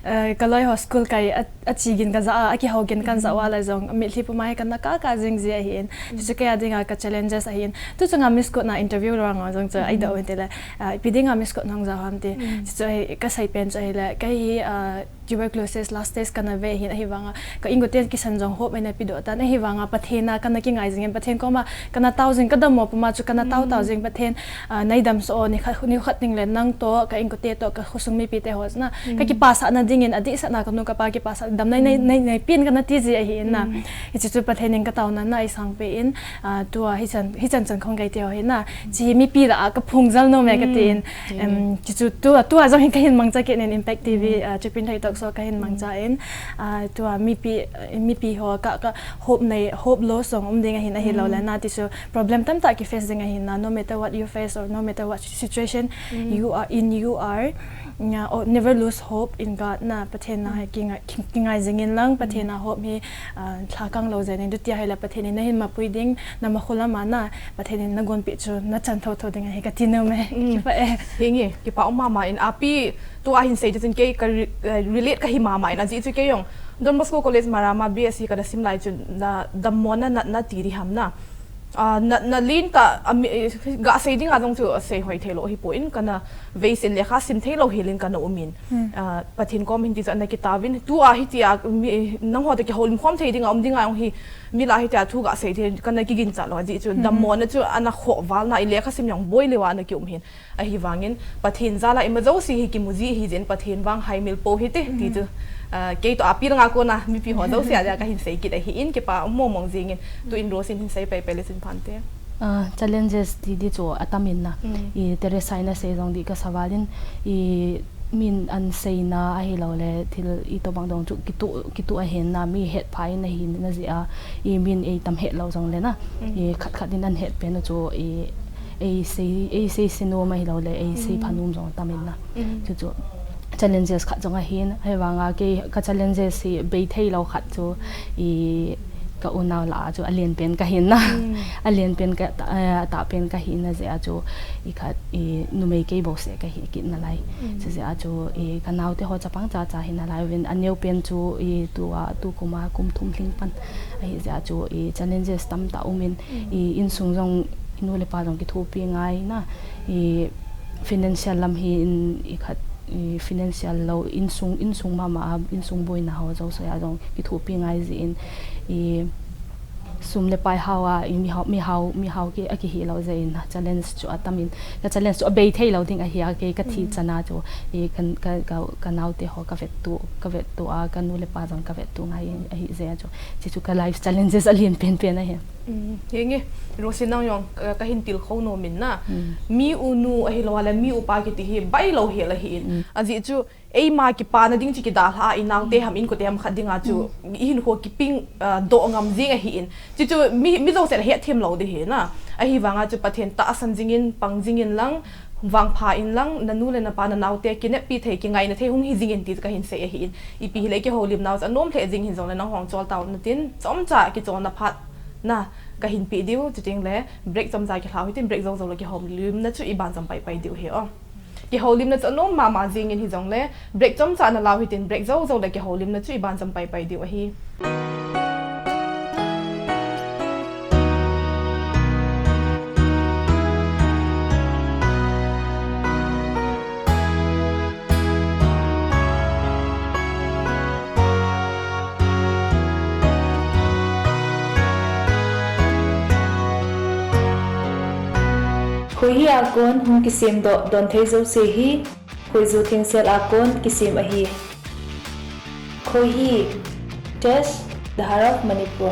eh, ka loi ho school kai a, a chi gin ka ja a, a kihou gin kan ja wa la jong, mitlhi puma hi kana ka ka jing ji ahin. Chuchu kei a dinga ka challenges ahin. Tu chunga Miss Court na interview rang a jong chu ai da o inte le. Ah, ipi dinga Miss Court nang ja ham ti. Chuchu hi ka sei pen chu hi le. Kei hi, ah, tuberculosis last stage kana ve hin ahivanga ka inkote kisan jong hope eina pe doh tan ahivanga Pathen a kana kingai jing in Pathen koma kana tao jing ka dammo puma chu kana tao tao jing Pathen, ah, nei damsah o ni khat ni khat ding le nang to ka inkote to ka khosung mipi te ho na ka kipasah na ding in adih sah na ka nu ka pa kipasah dam nei nei nei nei pin kana ti ji ahi in na. Hichu chu Pathen in ka taona na i sang pe in, ah, tua hichan hichan chan khong kai te ho hi na chi mipi la a ka phung jal nom e ka ti in. Em, chuchu tua, tua jong hi ka hin mangcha kit nin Impact T V, ah, Chupin Thoi Talk Show ka hin mangcha in, ah, tua mipi, mipi ho ka, ka hope nei, hope loss jong um ding ahin ahilou le na ti chu problem tamtah ki face ding ahin na, no matter what you face or no matter what situation you are in, you are, mm, oh, never lose hope in God na, Pathen na hai kingai, ki, kingai jing in lang, Pathen na hope hi, ah, thlakang lou jeng in, tu tia hai la Pathen in na hin mapui ding, na makhulam a na, Pathen in na gonpi chu na chan thotho ding ahi ka ti nom e. Kipa e. Hinge, kipa um mama in api tua hin sei tin kei ka re-, eh, relate ka hi mama in aji chu kei jong Don Bosco College Marama B S C ka da sim lai chu na dammo na na, na ti di ham na. Ah, na, na lin ta, ami, eh, ga sei ding a jong chu sei hoi thei lou hi po in kana vei sin lekha sim thei lou hi lin kana um in. Ah, Pathen kom hin ti chu ana kitao vin. Tua hi tia mi, nang ho ta kihoulim khom thei ding a um ding a jong hi mi la hi tia thu ga sei thei kana kigin cha lou aji chu dammo na chu ana kho val na i lekha sim jong boi le wa ana ki um hin. Ahivangin Pathen jal a ima jouse hi kimu ji hi jin Pathen vang haimil po hi te ti chu, ah, kei to api langa kona mipi ho jouse a dia ka hin sei kit ahi in kipa um mong mong jing in tu in Rose in hin sei pai pai le chin phan te. Ah, challenges ti di chu atam in na. I Teresa in asei jong di ka sa val in i min an sei na ahilou le thil i to bang dong chu kitu, kitu ahin na mi het pha in ahin na ji a i min ei tam het lou jong le na. I khat khat in an het pen chu i ei sei, ei sei se nom ahilou le, ei sei pha nom jong tam in na. Chuchu challenges khat jong ahin, ahivanga kei ka challenges hi bei thei lou khat chu i ka unau la chu alen pen ka hin na. Alen pen ka ta, eh, ta pen ka hin na jeh a chu i khat i numei kei bou se ka hi kit na lai. Chu jeh a chu i ka naote ho chapang cha cha hi na lai vin a neo pen chu i tua tu kuma kum thum lhing pan ahi jeh a chu i challenges tamtah um in i insung jong i nu le pa jong kithopi ngai na, i financial lam hi in i khat, i financial lou, insung, insung mama a, insung boina ho jouse a jong kithopi ngai jeh in, i sum le pai hao a, i mihao, mihao, mihao ki, a kihi lou jeh in, challenge chu atam in, ka challenge chu abei thei lou ding ahi a, kei ka thi chana chu, i kan, ka, ka, ka naote ho ka vet tu, ka vet tu a, ka nu le pa jong ka vet tu ngai in, ahi jeh a chu, chi chu ka life challenges alen pen pen ahi. Hinge, Rosie nang jong, eh, ka hin tilkhou nom in na. Mi u nu ahilou le, mi u pa kiti hi, bailou hi la hi in. Ajeh chu, eima kipana ding chu kidalha a, i naote ham, inkote ham khat dinga chu, i hinkho kiping, eh, doh ngam jing ahi in. Chi chu, mi, mi jouse la het them lou di hi na. Ahivanga chu, Pathen tahsan jing in, pang jing in lang, vangpha in lang, na nu le na pa, na naote, kineppi thei, kingaina thei, hung hi jing in ti chu ka hin sei ahi in. Ipi hile kihoulim nau chu, anom lheh jing hin jong le, nang hung chol tau na tin, chomcha kicholna phat na ka hin pe diu, chuting le break chomcha kilhau hitin break jou jou le kihoulimna chu i banjom pai pai diu hi o. Kihoulimna chu anom mama jing in hi jong le break chomcha na lau hitin break jou jou le kihoulimna chu i banjom pai pai diu ahi. Khoihi a kon hung kisem doh don thei jouse hi, khoiju thengsel a kon kisem ahi. Khoihi, Tesh, The Heart of Manipur.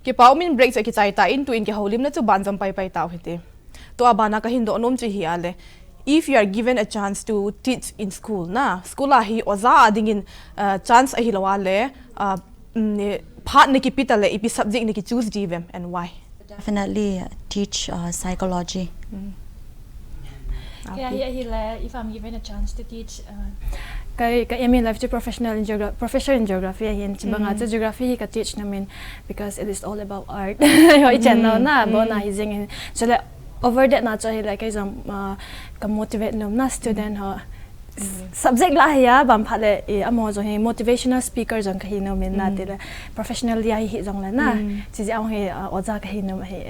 Kipa umin, break chu kichai tan, tuin kihoulimna chu banjom paipai tau hite. Tua bana kahin doh nom chu hi ale. If you are given a chance to teach in school na, school a hi oja a dingin, uh, chance ahilou ale, uh, mm, phat nakipe tale, ipi subject naki choose diu vem and why? Definitely, uh, teach, uh, psychology. Mm. Kei hi ahile, if I'm given a chance to teach, uh, ka, ka aim in life chu professional in geogra-, professor in geography ahin, chubanga chu geography hi ka teach nom in, because it is all about art. Hoi chen no na, bo na hi jing in. So le, over that na chu ahile, kei jong, uh, ka motivate nom na student ho. Subject lah a hi a, bang phat le, eh, amaho jong hi motivational speaker jong kahi nom in na tile, professionally a hi jong le na. Chijeh a hi, uh, oja kahi nom ahi.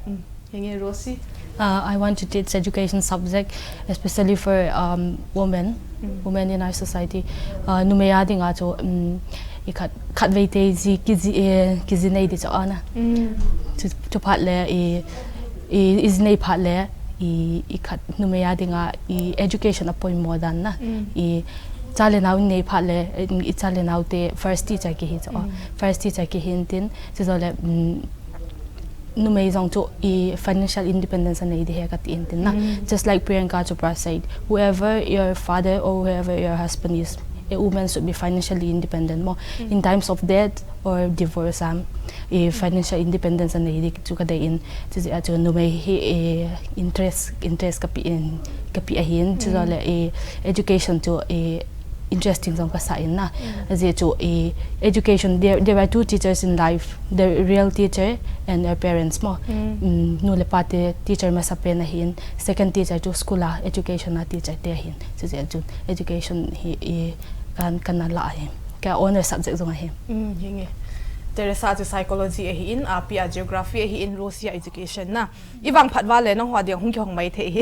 Mm. Henge Rosie. Uh, I want to teach education subject, especially for, um, women, women in our society. Uh, numei a dinga chu, um, i khat, khatvei te ji, kiji, eh, kiji nei di chu ana. Chu, chu phat le, i, i, i ji nei phat le, i, i khat numei a dinga, i education apoimo dan na. I cha le nao nei phat le, i cha le nao te first teacher kihi chu. First teacher kihin tin, chu jo le, um, numei jong chu i financial independence anei di he kati in tin na. Just like Priyanka Chopra said, whoever your father or whoever your husband is, a woman should be financially independent mo. In times of death or divorce, um, i financial independence anei di chu kadei in, chu jeh a chu numei hi, eh, interest, interest kapi in, kapi ahin, chu jo le, eh, education chu, eh, interesting jong kasa in na. Ajeh chu, eh, education, there, there are two teachers in life, the real teacher and your parents mo. Mm, nu le pa te teacher masapen ahin, second teacher chu school a education a teacher te ahin. Chu jeh chu education hi, eh, kan, kana la ahi. Ka honor subject jong ahi. Mm, hinge. Teresa chu psychology ahin, api a geography ahin, Rosie a education na. I vang phat vale nangho a ding hung kihong mai thei hi.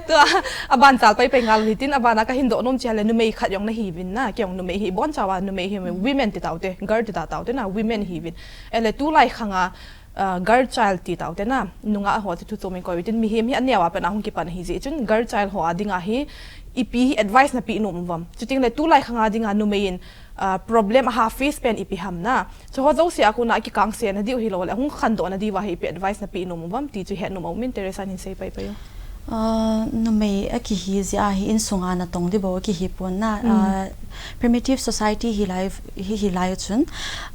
Tua, aban chal paipai ngal hitin, abana kahin doh nom chu ahile numei khat jong nahiuvin na, kei jong numei hi, boncha uva numei hi, women ti taute, girl ti ta taute na, women hiuvin. Ahile tulai khanga, uh, girl child ti taute na, nungah ho chu thu chom in koi utin, mihem hi aneo a pat a hung kipan ahi jeh chun, girl child ho a dinga hi, ipi hi advice nape nom uvam. Chuteng le tulai khanga dinga numei in, uh, problem aha face pen ipi ham na. Chuho jouse a kona kikangse na diu hilou le, hung khandoh na diuva hi ipi advice nape nom uvam ti chu het nom aumin, Teresa in hin sei paipai o. Ah, numei akihi jeh a hi insunga natong di bou akihi pon na. Ah, primitive society hilai, hi, hilai chun,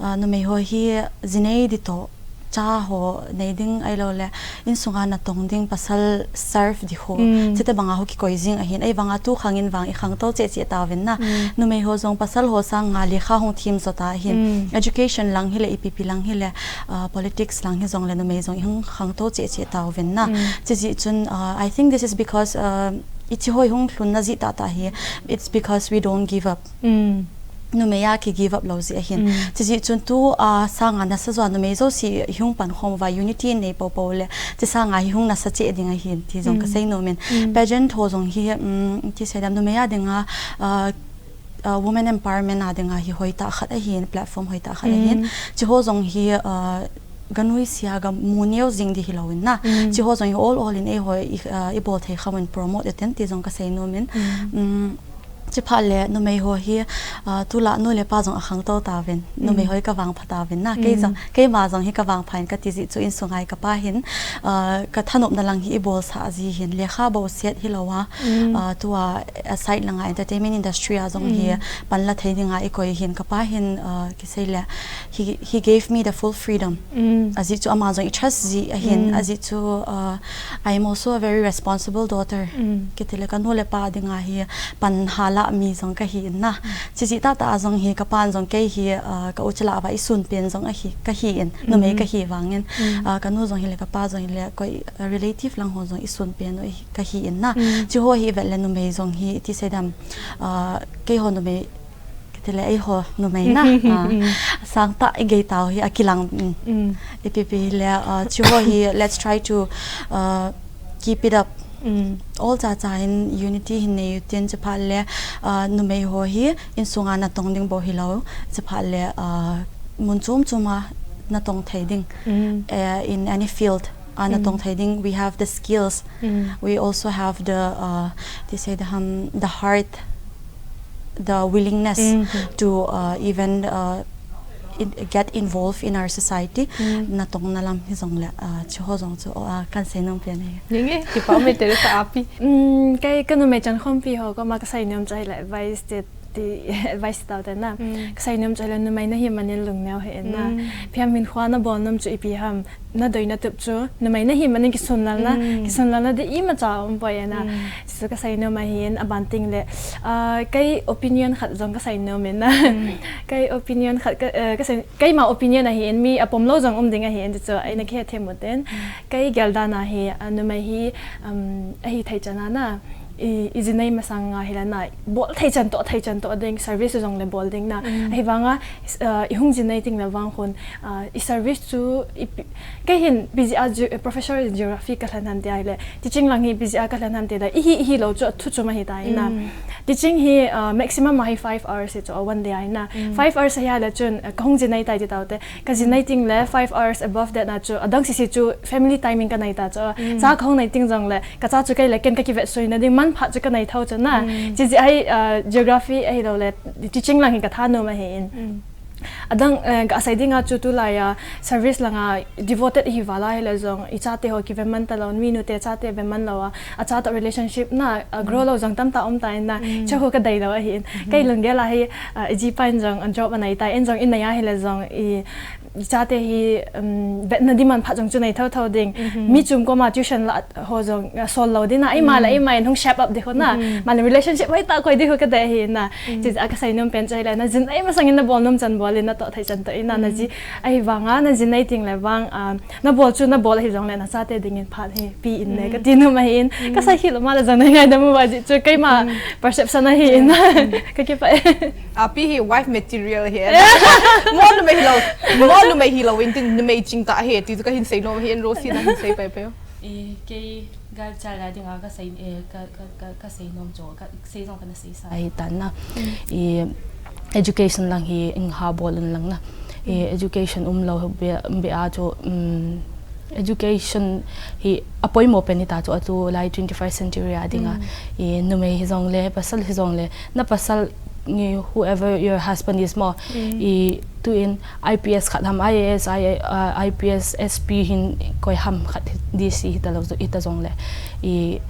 ah, numei ho hi ji nei di toh, cha ho nei ding ahilou le, insunga natong ding pasal serve di ho. Chute banga ho kikoi jing ahin, ahivanga tu khang in vang i khangtou cheh cheh tauvin na. Numei ho jong pasal ho sanga lekha hung thim jo ta ahin. Education lang hile, ipi pi lang hile, ah, politics lang hi jong le numei jong i hung khangtou cheh cheh tauvin na. Chujeh chun, ah, I think this is because, ah, hiche ho i hung lhunna jeh tah tah hi, it's because we don't give up. Numei a ki give up lou jeh ahin. Chujeh chun tu, ah, sanga nasa jo a numei jouse i hung pankhom uva unity i nei poupou le, hiche sanga hi hung nasa cheh ding ahin ti jong kasei nom in. Pageant ho jong hi, um, ti sei dam numei a dinga, ah, ah, women empowerment a dinga hi hoitah khat ahin, platform hoitah khat ahin. Hiche ho jong hi, ah, ganuisat a gamu neo jing di hilou in na. Hiche ho jong hi ol ol in eiho i, ah, i bol thei kham in promote iten ti jong kasei nom in. Um, Chuphat le numei ho hi, ah, tulai nu le pa jong akhangtou tauvin, numei ho hi kavangpha tauvin na. Kei jong, keima jong hi kavangpha in kati jeh chu insunga hi kapa hin, ah, kathanopna lang hi i bolsah ji hin, lekha bou set hilou a, ah, tua, ah, side langa entertainment industry a jong hi panla thei dinga i koi hin kapa hin, ah, kisei le, he, he gave me the full freedom. Ajeh chu ama jong i trust ji ahin, ajeh chu, uh, I am also a very responsible daughter. Kiti le kanu le pa dinga hi panhala mi jong kahi in na. Chujeh tah tah a jong hi kapan jong kei hi, uh, ka u chila uva i sunpen jong ahi, kahi in, numei kahi vangin. Uh, kanu jong hile kapa jong hile koi, uh, relative lang ho jong i sunpen u hi, kahi in na. Chuho hi vet le numei jong hi ti sei dam, uh, keiho numei Kiti le eiho numei na, ah, sangtah i gei tau hi akilang, mm. Ipi pi le, ah, chuho hi, let's try to, ah, keep it up. Ol cha cha in unity hin nei utin chuphat le, ah, numei ho hi insunga natong ding bou hilou, chuphat le, ah, mun chom chom a natong thei ding, eh, in any field. Ah, natong thei ding, we have the skills. We also have the, uh, they say the, um, the heart, the willingness to, uh, even, uh, in, get involved in our society. Natong nalam hijongle, uh, chuho jong chu, uh, kan seinom pen e. Ninge, kipa me Teresa api. Um, kei kanumei chankhompi ho koma kaseinom chu ahile advice ti, ti advice tao te na. Kaseinom chu ahile numei nahi manin lungneo hih in na. Phiam hin khua nabol nom chu ipi ham. Nadoi natup chu, numei nahi manin kisunlal na, kisunlal na di imacha umpoi na. Chu kaseinom ahin, aban tengle, uh, kei opinion khat jong kaseinom in na. Kei opinion khat, ka, uh, kasei, keima opinion ahin, mi apom lou jong um ding ahin, chu eina kihethem u ten. Kei geldan a hi, uh, numei hi, um, ahi thei chan a na. I, ijinei masang a hile na, bol thei chan toh, thei chan toh ding, service jongle bol ding na. Ahivanga, uh, ihung jinei tengle vang khun, uh, i service chu, i, kei hin PGR, professor in geography kalhen ham ti ahile, teaching lang hi PGR kalhen ham ti le, ihi, ihi lou chu athu chu ma hi ta ina. Teaching hi, uh, maximum a hi five hours hi chu a one day a ina. Five hours hi ahile chun, uh, kahung jinei tai ti tao te. Kajinei tengle five hours above that na chu, adang sisi chu family timing kanei ta chu. Cha kahung nei teng jongle, kacha chu kei le ken kakivetsui na ding manphat chu kanei thou chu na. Chuti ahi, uh, geography ahiloule, teaching lang hi kathanom ahin. Adang, uh, kasei dinga chu tulai a, service langa devoted ihi val a hile jong, ichate ho kive man talou, minu te chate ve man lou a, acha toh relationship na, uh, grow lou jong tamtah um ta in na, chuho kadei lou ahin. Kei lunggel a hi, uh, ijipa in jong, uh, job anei ta, in jong inei a hile jong, i, ichate hi, um, vetna demand phat jong chu nei thou thou ding. Mi chom koma tuition la ho jong, uh, sol lou ding na, eima le eima in hung shape up ding ho na. Male relationship hoitah koi ding ho kadei hi na. Chuti a kaseinom pen chu ahile, najinei masang in nabol nom chan bol in, natoh thei chan toh in na, naji ahivanga, najinei tengle vang, uh, nabol chu nabol ahijongle, nachate dingin phat hi pi in le, kati nom ahin. Kasei khel lou ma le jong nei ngaidam uva ji chu keima perception ahi in na. Kakipah e. Api hi wife material hi. Mo numei hilou, mo numei hilou in tin numei chingtah hi ti chu kahin seinom ahin, Rosie nahin sei pai pai. E, kei galcha la dinga kasei, e, ka, ka, ka, kaseinom chu, kasei jong kana seisa ahi tan na. E, education lang hi ingha bol un lang na. E, education umlou be, be a chu, um, education hi apoimo pen hita chu, atulai twenty-first century a dinga, i, numei hijongle, pasal hijongle, na pasal, i, whoever your husband is mo, i, tuin IPS khat ham, IAS, I, uh, IPS, SP hin koi ham khat, DC hita lou, hita jongle, i,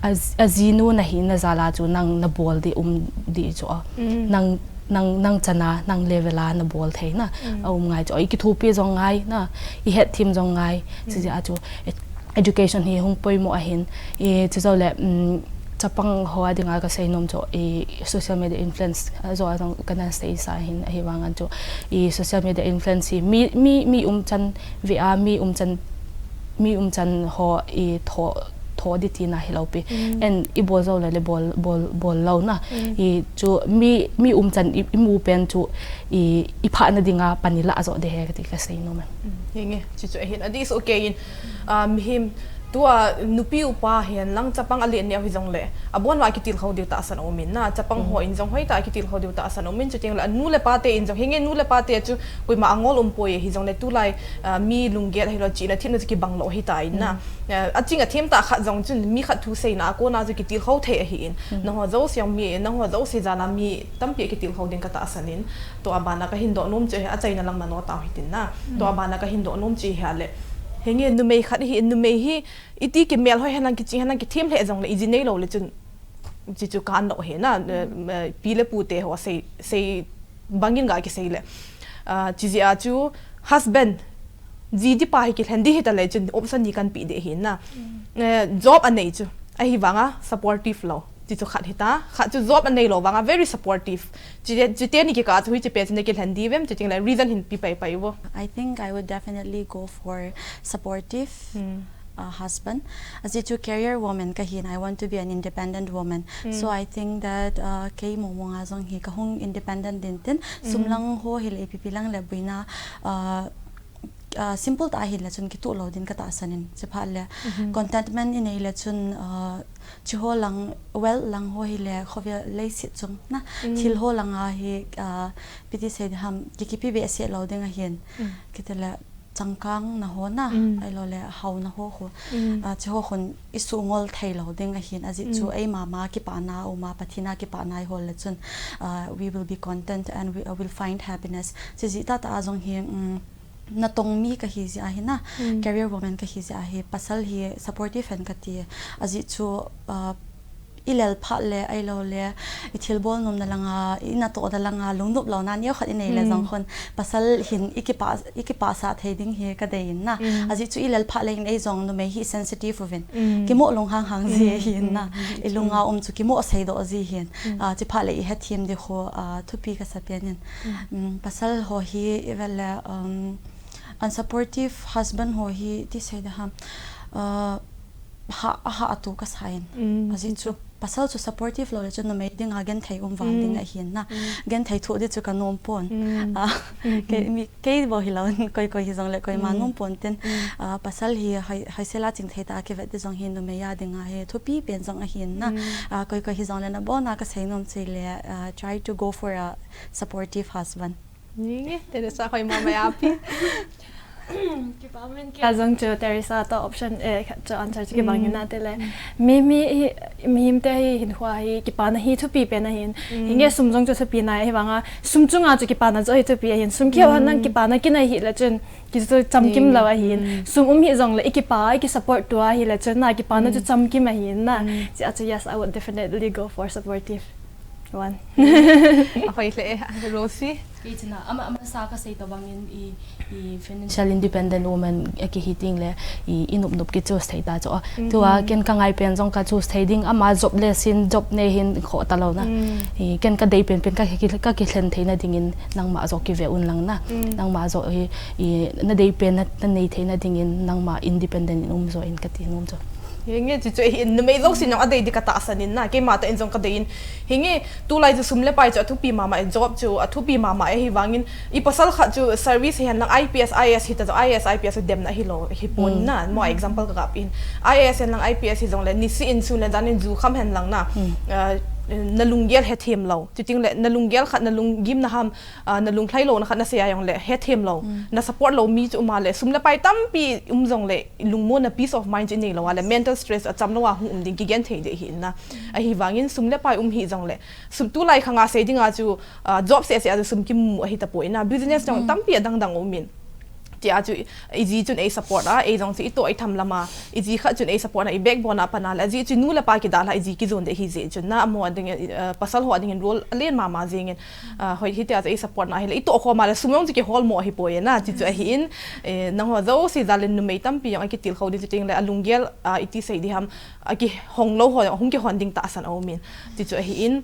a, ajinu nahi na jal a chu nang nabol ding um ding chu a. Nang nang, nang chan a, nang level a nabol thei na, aum ngai chu, i kithopi jong ngai na, i hetthem jong ngai, chuti a chu, ed-, education hi hung poimo ahin, i, chujoule, um, chapang ho a dinga kaseinom chu, i, social media influence, a, jo a jong kana seisa ahin, ahivang a chu, i, social media influence hi, mi, mi, mi umchan ve a, mi umchan, mi umchan ho, i, tho, tho ding tina hilou pi. En ibol joule le bol, bol, bol lou na. I chu mi, mi umchan i, imu pen chu i, iphah na dinga pan ilah joh ding ahi kati kasei nom e. Hinge, chuchu ahin. Adih soh kei in, ah, mihem tua nupi upa hihen lang chapang alen neo hijongle, abon uva kitilkhou diu tahsan aumin na. Chapang ho in jong hoitah a kitilkhou diu tahsan aumin, chuteng le anu le pa te in jong, hinge nu le pa te chu koima angol umpoi, hijongle tulai, ah, mi lunggel ahilou chihna themna chu kibang lou ahitan na. Eh, aching athem tah khat jong chun mi khat thuseina a kona chu kitilkhou thei ahin. Nangho jouse jong mi, nangho jouse jal a mi tampi akitilkhou ding katahsan in. Tua bana kahin doh nom chu hi, achaina lang mano tau hitin na. Tua bana kahin doh nom chu hi ale. Hinge numei khat hi, numei hi iti kimel hoi henlang, kiching henlang, kithem lheh jongle iji neilou le chun chuchu kan doh hi na, eh, pi le pu te ho sei, sei bangin ga kisei le. Ah, chujeh a chu husband, ji ding pa hi kilhen ding hita le chun option ni kanpeh ding ahi na. Eh, job anei chu. Ahivanga supportive lou. Chuchu khat hita. Khat chu job anei lou vanga very supportive. Chute, chuteni kikah chu hiche pet chu nakilhen ding uvem, chuteng le reason hin pe pai pai uvo. I think I would definitely go for supportive. Uh, husband. Ajeh chu career woman kahin, I want to be an independent woman. So I think that, uh, kei mong mong a jong hi kahung independent ding tin, sum lang ho hile, ipi pi lang le boina, uh, uh, simple tah a hile chun kitoh lou ding katahsan in, chuphat le contentment inei le chun, uh, chuho lang, wealth lang ho hile, khovel leiset chung na, thil ho lang a hi, uh, ipi ti sei ding ham, ki, kipe behseh lou ding ahin, kiti le, changkang na ho na, mm, ailo le hau na ho ho. Mm. Uh, chi ho hun isu ngol thei lo ding ahin, aji chu, mm, ei mama kipana uma, Pathina kipana i hol le chun, uh, we will be content and we uh, will find happiness. Chi ji ta ta a jong hi, um, na tong mi ka hi ji ahi na, mm, career woman ka hi ji ahi, pasal hi supportive hen ka ti. Aji chu, uh, i lel phat le, ailo le, i thilbol nom na langa, i na to na langa, lungnop lo na, neo khat i nei le, mm, jong khun, pasal hin i kipa, i kipa sa thei ding hi ka dei in na. Mm. Aji chu i lel phat le in ei jong numei hi sensitive uvin. Mm. Kimo lung hang hang ji, mm, hi in na. Mm. I lunga um chu kimo sei do ji hin. Mm. Ah, chi phat le i hethem di kho, ah, thupi ka sa pen in. Mm. Mm, pasal ho hi i vel le, um, unsupportive husband ho hi ti sei da ham. Uh, ha, ha atu ka sa in. Mm. Aji chu pasal chu supportive lo le chu numei dinga genthei um vang ding, mm, ahin na. Mm. Genthei thu di chu ka nom pon. Mm. Ah, mm-hmm, kei mi, kei bo hi lo, koi koi hi jong le koima, mm, nom pon tin. Mm. Ah, pasal hi hoi, hoi sela ching thei ta ki vet di jong hi numei a dinga hi thupi pen jong ahin na. Mm. Ah, koi koi hi jong le na bo na ka sei nom chi le, ah, try to go for a supportive husband. Ninge, Teresa hoi mama ya pi. Kipa min ke. Ka jong chu Teresa to option, eh, khat chu answer chu kibang, mm, hin na te le. Mm. Mi, mi, hi, mihem te hi hin khua hi kipana hi thupi pen ahin. Mm. Hinge sum jong chu thupi na hi vanga. Sum chunga chu kipana chu hi thupi ahin. Sum keu han nang, mm, kipana kinai hi le chun ki chu chamkim lo ahin. Mm. Sum um hi jong le i kipa, i ki support tua hi le chun na kipana chu, mm, chamkim ahin na. Mm. Chi a chu yes, I would definitely go for supportive one. A hoi le, Rosie. Kei china, ama, ama sa ka sei to bangin i, i financial independent woman a ki hi ting le, i, i nup nup ki choose thei ta cho. Mm. Tua ken ka ngai pen jong ka choose thei ding, ama job le sin, job nei hin kho ta lo na. Mm. I, ken ka dei pen pen ka ki, ka ki thlen thei na dingin nangma jo ki ve un lang na. Mm. Nangma jo i, i, na dei pen na, na nei thei na dingin nangma independent in um jo in ka ti nom jo. Hinge, chu chu hi numei lo sin jong a dei di ka tahsan in na, keima ta in jong ka dei in. Hinge, tulai chu sum le pai chu a thupi mama, job chu a thupi mama ahi vangin, i pasal khat chu service hi hen lang I P S, I A S hi ta chu I A S, I P S chu demna hi lo, hi pon, mm, na, mo example ka kap in. I A S hen lang I P S hi jong le, nisi in sun le dan in ju kham hen lang na. Mm. Ah, na lunggel hethem lo. Chuting le, na lunggel khat, na lunggim na ham, ah, na lunglhai lo na khat na sei a jong le, hethem lo. Mm. Na support lo mi chu um a le, sum le pai tampi um jong le, lungmon na peace of mind chu i nei lo a le, mental stress a cham lo a hung um ding kigen thei ding hi na. Ahi vangin sum le pai um hi jong le, sum tulai khanga sei dinga chu, ah, job seh seh a chu sum kimu ahi ta poi na, business jong, mm, tampi a dang dang um in. Ti a chu i ji chun ei support a, ei jong chu i to ei tham lam a, i ji khat chun ei support na, i backbone a pan a le, a ji chu nu le pa ki dalha, i ji ki jon de hi ji chun na, amo a ding, eh, pasal ho a ding in role a len mama jing in, ah, hoi hi ti a chu ei support na hi le, i to khom a le, sum jong chu ki hol mo ahi poi na, ti chu ahi in, eh, nang ho jo si jal in numei tampi jong a ki til kho ding chuting le, a lunggel, ah, i ti sei di ham, a ki hong lo ho, hung ki hon ding tahsan a um in, ti chu ahi in,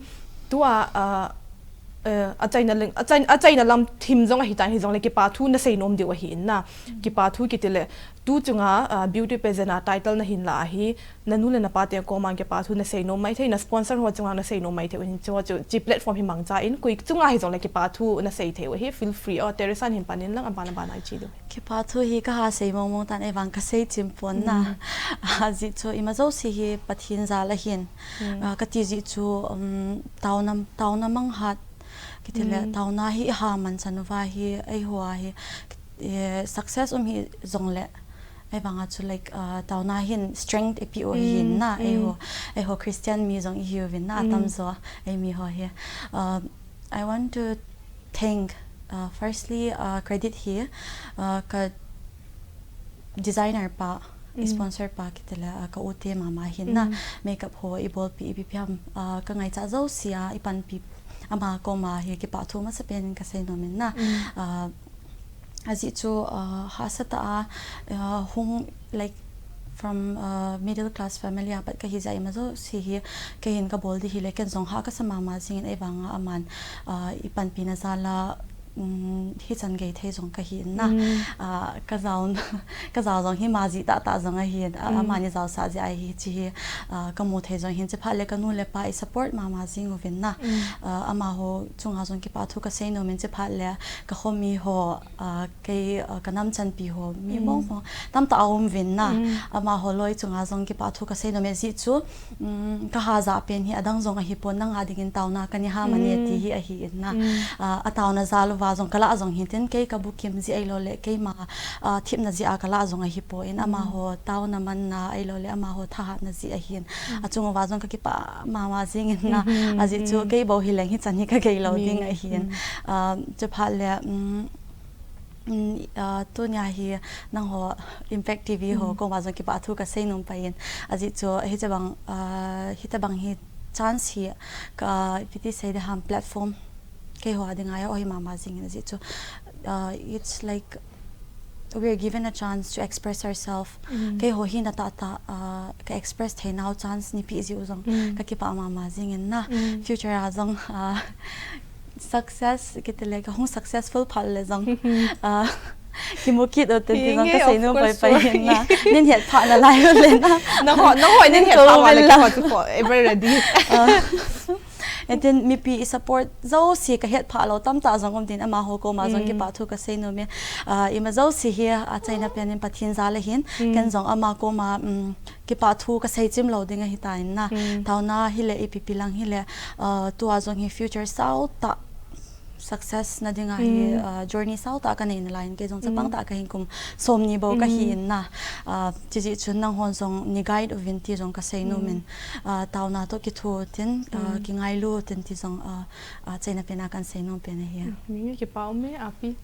tua, ah, eh, a chaina leng, a chain-, a chaina lam thim jong ahi tan hi jong le kipa thu na sei nom diu ahi in na. Kipa thu ki ti le, tu chunga, ah, beauty pageant a title na hin la ahi, na nu le na pa te koma kipa thu na sei nom mai thei, na sponsor ho chunga na sei nom mai thei, u hin chu, chu, chi platform hi mangcha in, koi chunga hi jong le kipa thu na sei thei u ahi, feel free, oh, Teresa hin pan in lang, a ban a ban a i chi diu. Kipa thu hi ka ha sei mong mong tan, ei vang ka sei chim pon na. Mm. A ji chu ima jo si hi Pathen jal ahin. Mm. Ah, ka ti ji chu, um, tauna, tauna mang hat. Ki ti le, mm, tauna hi ha man chan uva hi, ei ho a hi, eh, success um hi jong le. Ei vang a chu, like, ah, tauna hin strength i pi u hi, mm, na, ei ho, mm, ei ho Christian mi jong i hi uvin na, mm, tam jo, ei mi ho hi. Ah, I want to thank, uh, firstly, uh, credit hi, uh, ka designer pa, mm, sponsor pa ki ti le, uh, ka u te mama hin na, mm, makeup ho i bolpi i pi piam, uh, ka ngaicha jo si a, i panpi ama koma hi kipa thu masa pen ka sei nom in na, mm, uh, a ji chu, uh, hahsa ta a, uh, hung, like, from, uh, middle class family a pat ka hi jeh a ima jo si hi, kei hin ka bol di hi le, ken jong ha ka sa mama jing in, ei vang a aman, uh, i panpi na jal a, um, hi chan gei thei jong ka hi in na. Mm. Uh, ka jao, ka jao jong hi ma ji ta ta jong ahi in, uh, mm, amani jao sa ji ahi chi hi, uh, ka mu thei jong hin chi phat le ka nu le pa i support mama jing uvin na. Mm. Uh, ama ho chunga jong kipa thu ka sei nom in chi phat le ka khomi ho, uh, kei, uh, ka nam chanpi ho, mi, mm, mong ho, tam ta a um vin na. Mm. Ama ho loi chunga jong kipa thu ka sei nom e ji chu, um, ka ha ja pen hi adang jong ahi pon, nang a ding in tauna ka ni ha mani, mm, ti hi ahi in na. Mm. Uh, a tauna jal va jong kala jong hin tin kei kabukim ji ailou le keima, ah, thipna ji a kala jong ahi poi in amaho tauna manna ailou le amaho thahatna ji ahin. Achung va jong kakipa mama jing in na. Ajeh chu kei bou hi leng hichan hi kagei lou ding ahin. Ah, chuphat le, um, um, ah, tunia hi nangho Impact T V ho koma jong kipa thu kasei nom pai in. Ajeh chu hitabang, ah, hitabang hi chance hi ka, ipi ti sei ding ham, platform keiho a dinga hi ahi mama jing in ajeh chu, uh, it's like we're given a chance to express ourselves. Keiho hina tahtah, uh, ka express theinau chance neipeh jiu jong kakipa mama jing in na. Future a jong, uh, success kiti le kahung successful phat le jong, uh, kimu kit u tin ti jong kasei nom pai pai in na. Nin het phat nalai u le na. Nangho, nangho nin het phat u le keiho chu forever ready. Etin mipi i support jouse kahet pha lou tamtah jong um din amaho koma jong kipa thu kasei nom e. Ah, ima jouse hi achaina pen in Pathen jal ahin, ken jong ama koma, um, kipa thu kasei chim lou ding ahitan na. Tauna hile ipi pi lang hile, ah, tua jong hi future sautah success na dinga hi, ah, journey sautah kanei nalai in kei jong chapang tah kahin kum somni bou kahi in na. Ah, chijeh chun nanghon jong nei guide uvin ti jong kasei nom in, ah, tauna toh kitho tin, ah, kingailu tin ti jong, ah, ah, achaina pen a kahin sei nom pen ahi. Nge kipa um e api.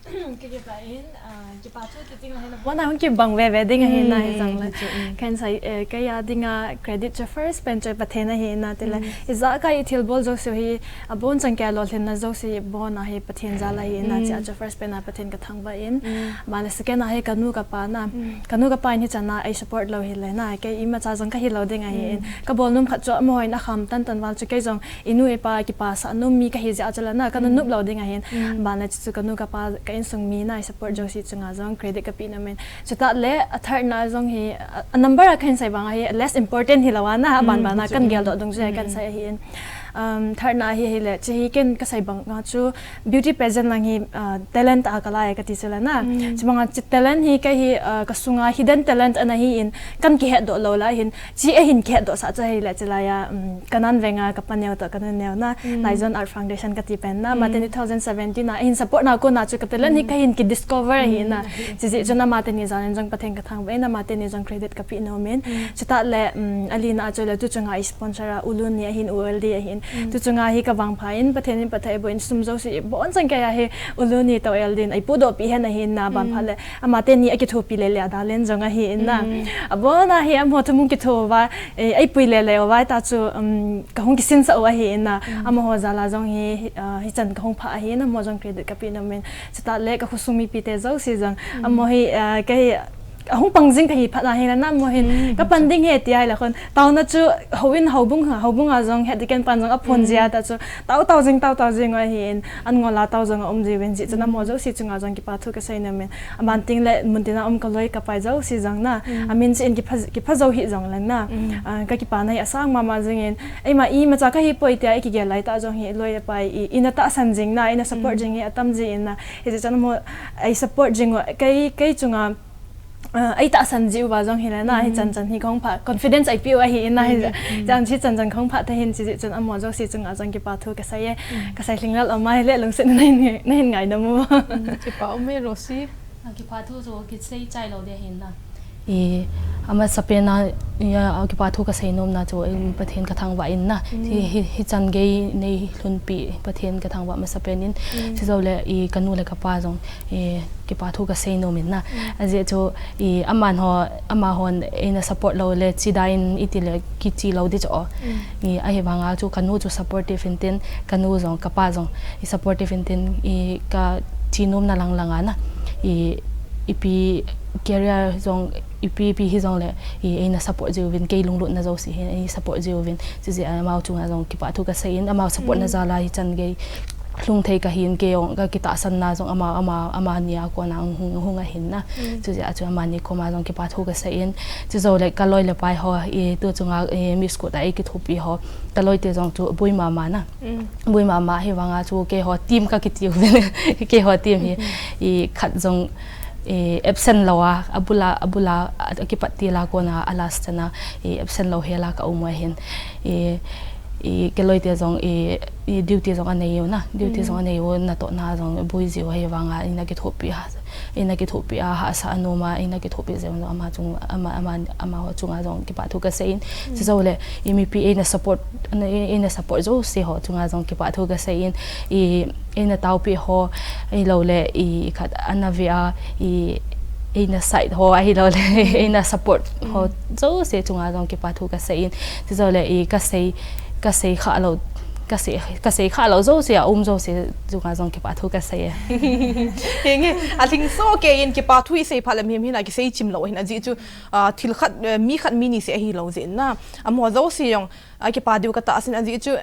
Kakipa in, ah, kipa thu kiti ngai na. Bona hung kibang veve ding ahi na hi jong le. Kahin sei, eh, kei a dinga credit chu first pen chu Pathen ahi na ti le. Ijakai i thilbol jouse hi abonchan kei a lolhinna jouse bon a hi Pathen jal ahi na, chia chu first pen a Pathen kathangvah in. Ban le second a hi kanu kapa na. Kanu kapa in hichan a ei support lou hile na, kei imacha jong kahi lou ding ahi in. Kabol nom khat chu amaho in akham tan tan val chu kei jong inu ipa kipasah nom mi kahi jeh a chu le na, kana nop lou ding ahin. Ban le chu kanu kapa ka insung mi na ei support jouse chunga jong credit kape nom in. Chutah le a third na jong hi, a, a number a kahin sei bang a hi less important hilou a na, ban ban a kahin geldoh dungjuia kahin sei ahi in. Um, third na hi hile, chu hi ken kasei bang a chu beauty pageant lang hi, uh, talent a kalai kati chu le na. Chubang a chu talent hi kei hi, uh, kasunga hidden talent ana hi in, kahin kihetdoh lou lai hin, chu ahin kihetdoh sah chu hile chu lai a, um, kanan veng a kapa neo toh kanu neo na, Naijon Art Foundation kati pen na, ama teni two thousand seventeen a ahin support na kona chu ka talent hi kahin kidiscover ahi na. Chijeh chun ama teni jal in jong Pathen kathangvah in, ama teni jong credit kape nom in. Chutah le, um, ali na a chu le tu chunga i sponsor a U Luni ahin, U L D ahin. Tu chunga hi kavangpha in Pathen in phatthei boh in sum jouse bonchan kei a hi U Luni toh U L D in ei pudoh peh hen ahin na, ban phat le ama teni akithopi le le a da len jong ahi in na. Abon a hi amaho thum hung kitho uva, eh, ei pui le le uva ta chu, um, kahung kisinsah u ahi in na. Amaho jal a jong hi, ah, hichan kahung phah ahi in, amaho jong credit kape nom in. Chutah le ka khosung mipi te jouse jong. Amaho hi, ah, kei ahung pang jing kahi phat a hi le na, amaho hin kapan ding ahi tia hi le khun. Tauna chu houin houbung, houbung a jong het ding ken pan jong aphon jia ta chu. Tao tao jing, tao tao jing u ahi in. An ngol a tao jong aum jiuvin jeh chun amaho jouse chunga jong kipa thu kasei nom in. Aban teng le mun tin a um kaloi kapai jouse jong na. Amin chu in kipha, kipha jou hih jong le na. Ah, kakipana hi asang mama jing in. Eima imacha kahi poi tia i kigel lai tah jong hi loi le pai i, ina tahsan jing na, ina support jing hi atam ji in na. Hijeh chun amaho ei support jing u, kei, kei chunga, ah, ei tahsan ji uva jong hi le na, hichan chan hi kahung phah, confidence ei pe u ahi in na, hijeh chun hichan chan kahung phah ta hin, chijeh chun amaho jouse chunga jong kipa thu kasei e. Kasei lhinglel um a hile lungset in nahin, nahin ngaidam u. Kipa um e Rosie. Ah, kipa thu chu kisei chai lou ding ahin na. I, amasapen a, i, a, kipa thu kasei nom na chu, i, Pathen kathangvah in na. Hi, hi, hichan gei neilhunpeh Pathen kathangvah masapen in. Chujou le, i, kanu le kapa jong, i, kipa thu kasei nom in na. Ajeh chu, i, aman ho, amahon eina support lou le, chidai in iti le, kichi lou ding chu o. I, ahivang a chu kanu chu supportive in tin, kanu jong, kapa jong, i, supportive in tin, i, kachi nom na lang lang a na. I, ipi career jong, ipi, ipi hijong le, i, eina support jiuvin, kei lunglut na jouse hin, ei support jiuvin, chijeh a amau chunga jong kipa thu kasei in, amau support na jal a hichan gei lhung thei kahin, kei jong kakitahsan na jong ama, ama, amani a kona hung, hung ahin na. Chujeh a chu amani koma jong kipa thu kasei in, chujou le kaloi le pai ho, i, tu chunga, i, Miss Kut a ei kithopi ho, kaloi te jong chu boi mama na. Boi mama hivang a chu keiho team kakiti uvin, keiho team hi, i, khat jong, i, absent lou a, abul a, abul a, a, akipat til a kona a last chan a, i, absent lou hel a ka um u ahin. I, I, kei loi te jong, i, i duty jong anei u na, duty jong anei u, natohna jong boi jiu ahi vanga, ina kithopi a, ina kithopi a, hahsa anom a, ina kithopi jeng jong ama chung, ama, ama, amaho chunga jong kipa thu kasei in. Chujou le, i mipi ina support, ina, ina support jouse ho chunga jong kipa thu kasei in. I, ina taopi ho, ahilou le, i khat ana ve a, i, ina side ho, ahilou le, ina support ho jouse chunga jong kipa thu kasei in. Chujou le, i kasei, kasei kha lou, kasei, kasei kha lou jouse a um jouse chunga jong kipa thu kasei e. Henge, alhingso kei in kipa thu isei phat le mihem hina kisei chim lou hin ajeh chu, ah, thil khat, eh, mi khat mi ni se ahilou jeh in na. Amaho jouse jong, ah, kipa diu katahsan ajeh chu,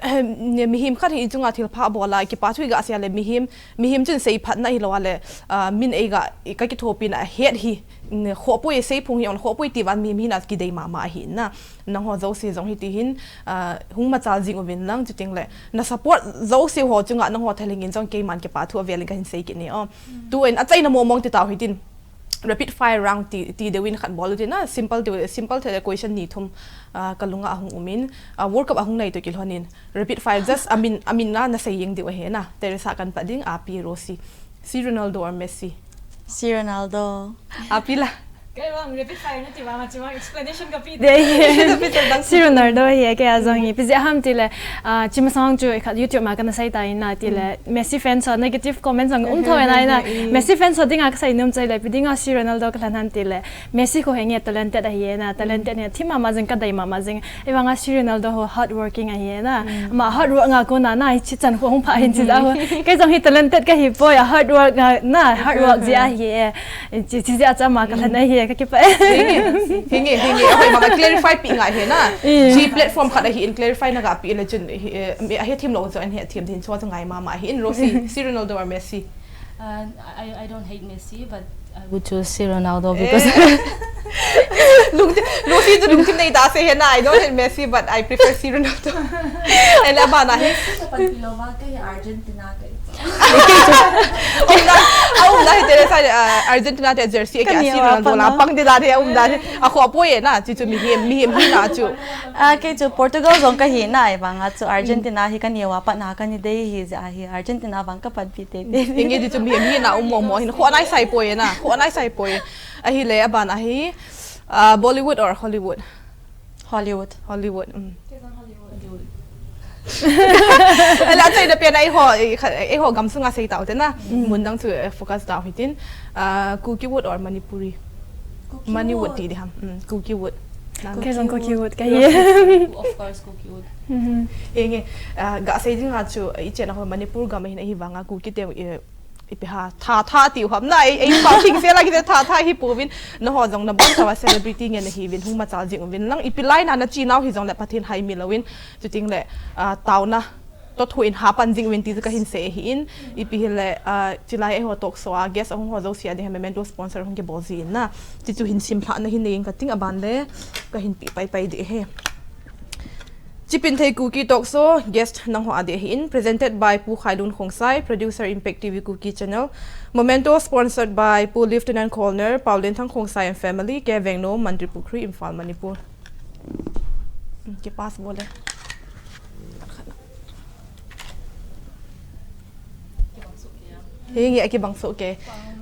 mihem khat hi chunga thil pha bol a, kipa thu iga sei le mihem, mihem chun sei phat na hilou a le, ah, min eiga, i kakithopi na het hi, mm, khohpoi sei phung hi ong khohpoi ti vang mihem hina kidei mama ahi na. Nangho jouse jong hiti hin, ah, hung machal jing uvin lang chuteng le. Na support jouse ho chunga nangho thalheng in jong keiman kipa thu avel in kahin sei kit e o. Tun achaina mong mong ti tau hitin. Rapid fire round ti, ti deuh in khat bol u tin na, simple deuh, simple thei le question ni thum, ah, kalunga ahung um in, ah, World Cup ahung nai toh kilhon in. Rapid fire just amin, amin na, nasei jeng diu ahi na. Teresa kan pat ding, api Rosie. C Ronaldo or Messi? C Ronaldo. Api la. Kei vang rapid fire nati vang, achi vang explanation kape. Dei. C Ronaldo hi, kei a jong hi. Ipi jeh ham ti le, ah, chi masang chu khat YouTube ma kana sei tai na ti le, Messi fans ho negative comments jong um tho na na. Messi fans ho dinga kasei nom chai le, ipi dinga C Ronaldo kalhen ham ti le, Messi kho hi nge talented ahi na, talented hi thim mama jing, kadei mama jing. Ahivanga C Ronaldo ho hard working ahi na. Ama hard work nga kona na, hichi chan kho hung pha hin chi da ho. Kei jong hi talented kahi poi, a hard work nga na, hard work jeh ahi e. Chi, chi jeh a chu ama kalhen ahi e, kakipah e. Hinge, hinge, hinge. Ahoi mama clarify pi ngai hi na. Chi platform khat ahi in clarify naga pi le chun, hi, eh, mi ahe thim lou chu ahe thim din chu ngai mama ahi in Rosie, C Ronaldo or Messi? Uh, I, I don't hate Messi, but I would choose C Ronaldo because Lungthim, Rosie chu lungthim nei ta se hi na, I don't hate Messi, but I prefer C Ronaldo. Ele abana hi. Messi kapanpi lou va, kei Argentina kei. Umna, aumna hi Teresa, ah, Argentina te jersey kei C Ronaldo la pang de da de, aumna hi. Akhohpoi na, chu chu mihem, mihem hina chu. Ah, kei chu Portugal jong kahi na, ahivanga chu Argentina hi kaneo a pat na kani dei hi jeh ahi, Argentina vang kapanpi tete. Hinge ti chu mihem hina um mo mo hin, kho nai sai poi na, kho nai sai poi. Ahile abana hi, ah, Bollywood or Hollywood? Hollywood. Hollywood, um. Kei jong Hollywood. Ala, achaina pen a eiho, eh, kha-, eiho gamsunga sei tau te na. Mun dang chu, eh, focus tau hitin. Ah, Kuki wood or Manipuri? Kuki wood. Mani wood ti di ham. Mm, Kuki wood. Kei jong Kuki wood kahi. Of course, Kuki wood. Hinge, ah, gasei dinga chu, eh, ichena ho Manipur gam ahin ahivanga Kuki te, eh, ipi ham, tha, tha tiu ham na, ei, ei pa thing se la kite tha, tha hi pouvin, nangho jong nabon tava celebrity ngen nahiuvin, hung machal jing uvin lang, ipi lai na nachi nau hijongle Pathen haimi louvin, chuteng le, ah, taona toh thoh in hapan jing uvin ti chu kahin sei ahi in, ipi hile, ah, chilai eiho talk show a guest ahung ho jouse a ding hi memento sponsor hung kibol jin na, ti chu hin simlhah na hin nei in kating aban le, kahin pe pai pai ding ahi. Chipinthei Kuki Talk Show, guest nangho a ding ahi in, presented by Pu Khailun Khongsai, producer Impact T V Kuki Channel. Memento sponsored by Pu Lieutenant Colonel Paolenthang Khongsai and family, K Vengnom, Mantripukhri, Imphal, Manipur. Hmm, kipas bole. Hinge akibang soh kei.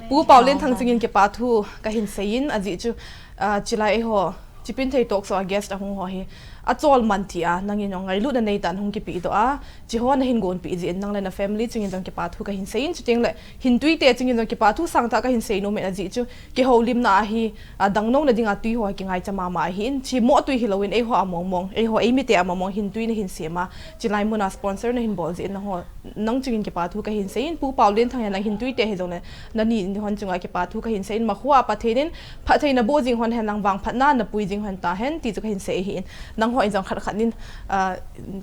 Pu Paolenthang chungin kipa thu kahin sei in, ajeh chu, ah, chilai eiho, Chipinthei talk show a guest ahung ho hi, achol man tia, nangin jong ngailutna nei tan hung kipe doh a, chi ho nahin gonpeh jeh in nang le na family chungin jong kipa thu kahin sei in, chuteng le, hintui te chungin jong kipa thu sangtah kahin sei nom in ajeh chu, kihoulimna ahi, a dangnouna dinga tui ho kingaicha mama ahi in, chi mo tui hilou in eiho a mong mong, eiho eimi te a mong mong hintui nahin sem a, chilai mun a sponsor nahin bol jeh in nangho, nang chungin kipa thu kahin sei in, Pu Paolenthang hi nang hintui te hijongle, nani hon chunga kipa thu kahin sei in, makhoa Pathen in, phattheina boh jing hon hen lang vangphatna napui jing hon tahen, ti chu kahin sei ahi in. Nangho in jong khat khat nin, ah,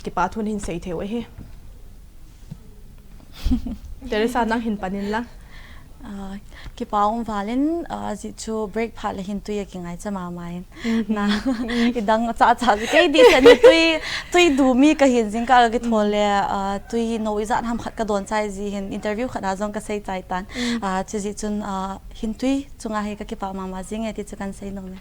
kipa thu nahin sei thei u ahi. Teresa nang hin pan in lang. Ah, kipa um val in, ah, ajeh chu break phat le hintui akingaicha mama in. Na, idang cha cha kei di sen tui, tui du mi kahin jing ka kithol le, ah, tui no ijat ham khat kadon chai ji hin interview khat a jong kasei chai tan. Ah, chujeh chun, ah, hintui chunga hi kakipa mama jing e ti chu kahin sei nom e.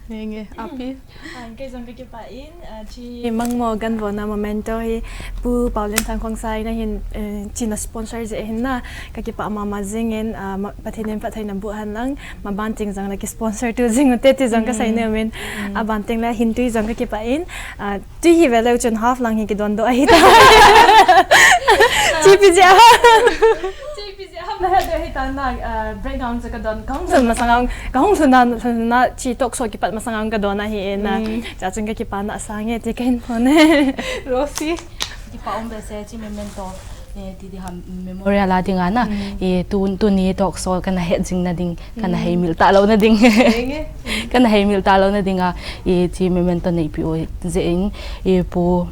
Henge, api. An kei jong ka kipah in, ah, chi Mangmo Ganvona Memento hi Pu Paolienthang Khongsai na hin, eh, china sponsor jeh hin na, ka kipah mama jingin, ah, ma-, Pathen in phatthei na boh hen lang, maban teng jong na ki sponsor tu jing ute ti jong ka sei nom in, aban teng le hin tui jong ka kipah in, ah, tui hi ve leu chun half lang hi kidon doh ahi ta. Chi pi jeh a. Chi pi jeh a. Na het ding ahi ta na, ah, breakdown chu ka don, ka hung sun masang a, ka hung sun na, sun na chi talk show kipat masang a ka don ahi e na. Cha chun ka kipana asang e ti ka hin phone. Rosie. Kipah um behseh chi memento, eh, ti di ham memorial a dinga na. Eh, tu, tuni talk show kana het jing na ding, kana hei mil ta lou na ding. Kana hei mil ta lou na dinga, eh, chi memento neipi u jeh in, eh, Pu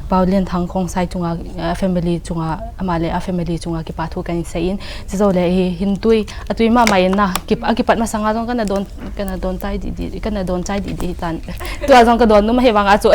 Paolienthang Khongsai chunga, a family chunga, ama le a family chunga kipah thu kahin sei in. Chujou le hi hin tui, atui mama in na, kip-, akipat masang a jong kana don, kana don chai di di, kana don chai di di tan. Tua jong ka don nom ahi vang a chu.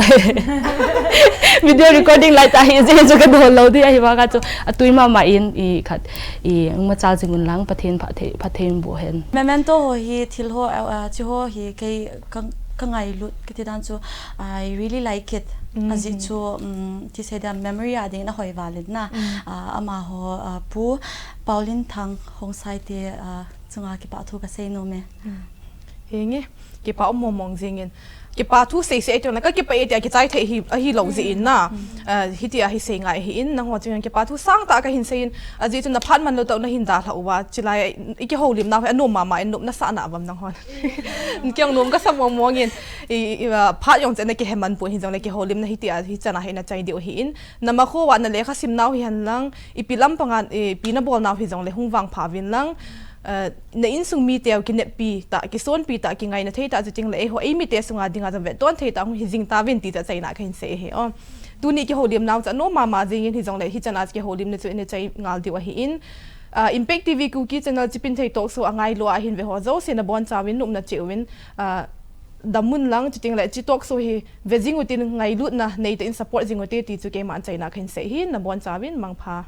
Video recording lai ta hi, jeh chu ka don lou di ahi vang a chu. Atui mama in, i khat, i, machal jing un lang, Pathen phatthei, phatthei boh hen. Memento ho hi thil ho, a, a, chi ho hi kei ka, ka ngailut kati dan chu, I really like it. Ajeh chu, um, ti sei dan memory a ding na hoi valin na. Ah, amaho, ah, Pu Paolienthang Khongsai te, ah, chunga kipah thu ka sei nom e. Henge, kipah um mong mong jingin. Kipah thu sei sei teng le ka kipah e tia kichai thei hi, ahi lou jeh in na. Ah, hiti a hi sei ngai hi in, nangho chun kipah thu sangtah ka hin sei in, ajeh chu na phat man lou tah u na hin dalha uva, chulai i kihoulim nau hi anom mama in nopna sah na uvam nanghon. Kei jong nom ka sa mong mong in, i, i, ah, phat jong chu na kihe man pon hijongle kihoulimna hiti a, hichan a hi na chai diu ahi in, na makho uva na lekha sim nau hi hen lang, ipi lampang a, ipi na bol nau hijongle hung vangpha uvin lang, eh, na insung miteu kineppi tah, kisonpi tah, kingaina thei tah, chuting le eiho, eimite sunga dinga jong vetton thei tah hung hi jing tauvin ti chu achaina kahin sei ahi o. Tuni kihoulim nau chu anom mama jingin hijongle hichan a kihoulimna chu ina chai ngal diu ahi in, ah, Impact T V Kuki Channel Chipinthei Talk Show a ngailu a hin ve ho jouse na bonchauvin nopna cheh uvin, ah, dam un lang, chuting le chi talk show hi ve jing utin, ngailutna nei tah in support jing ute ti chu keiman achaina kahin sei ahi, na bonchauvin mangpha.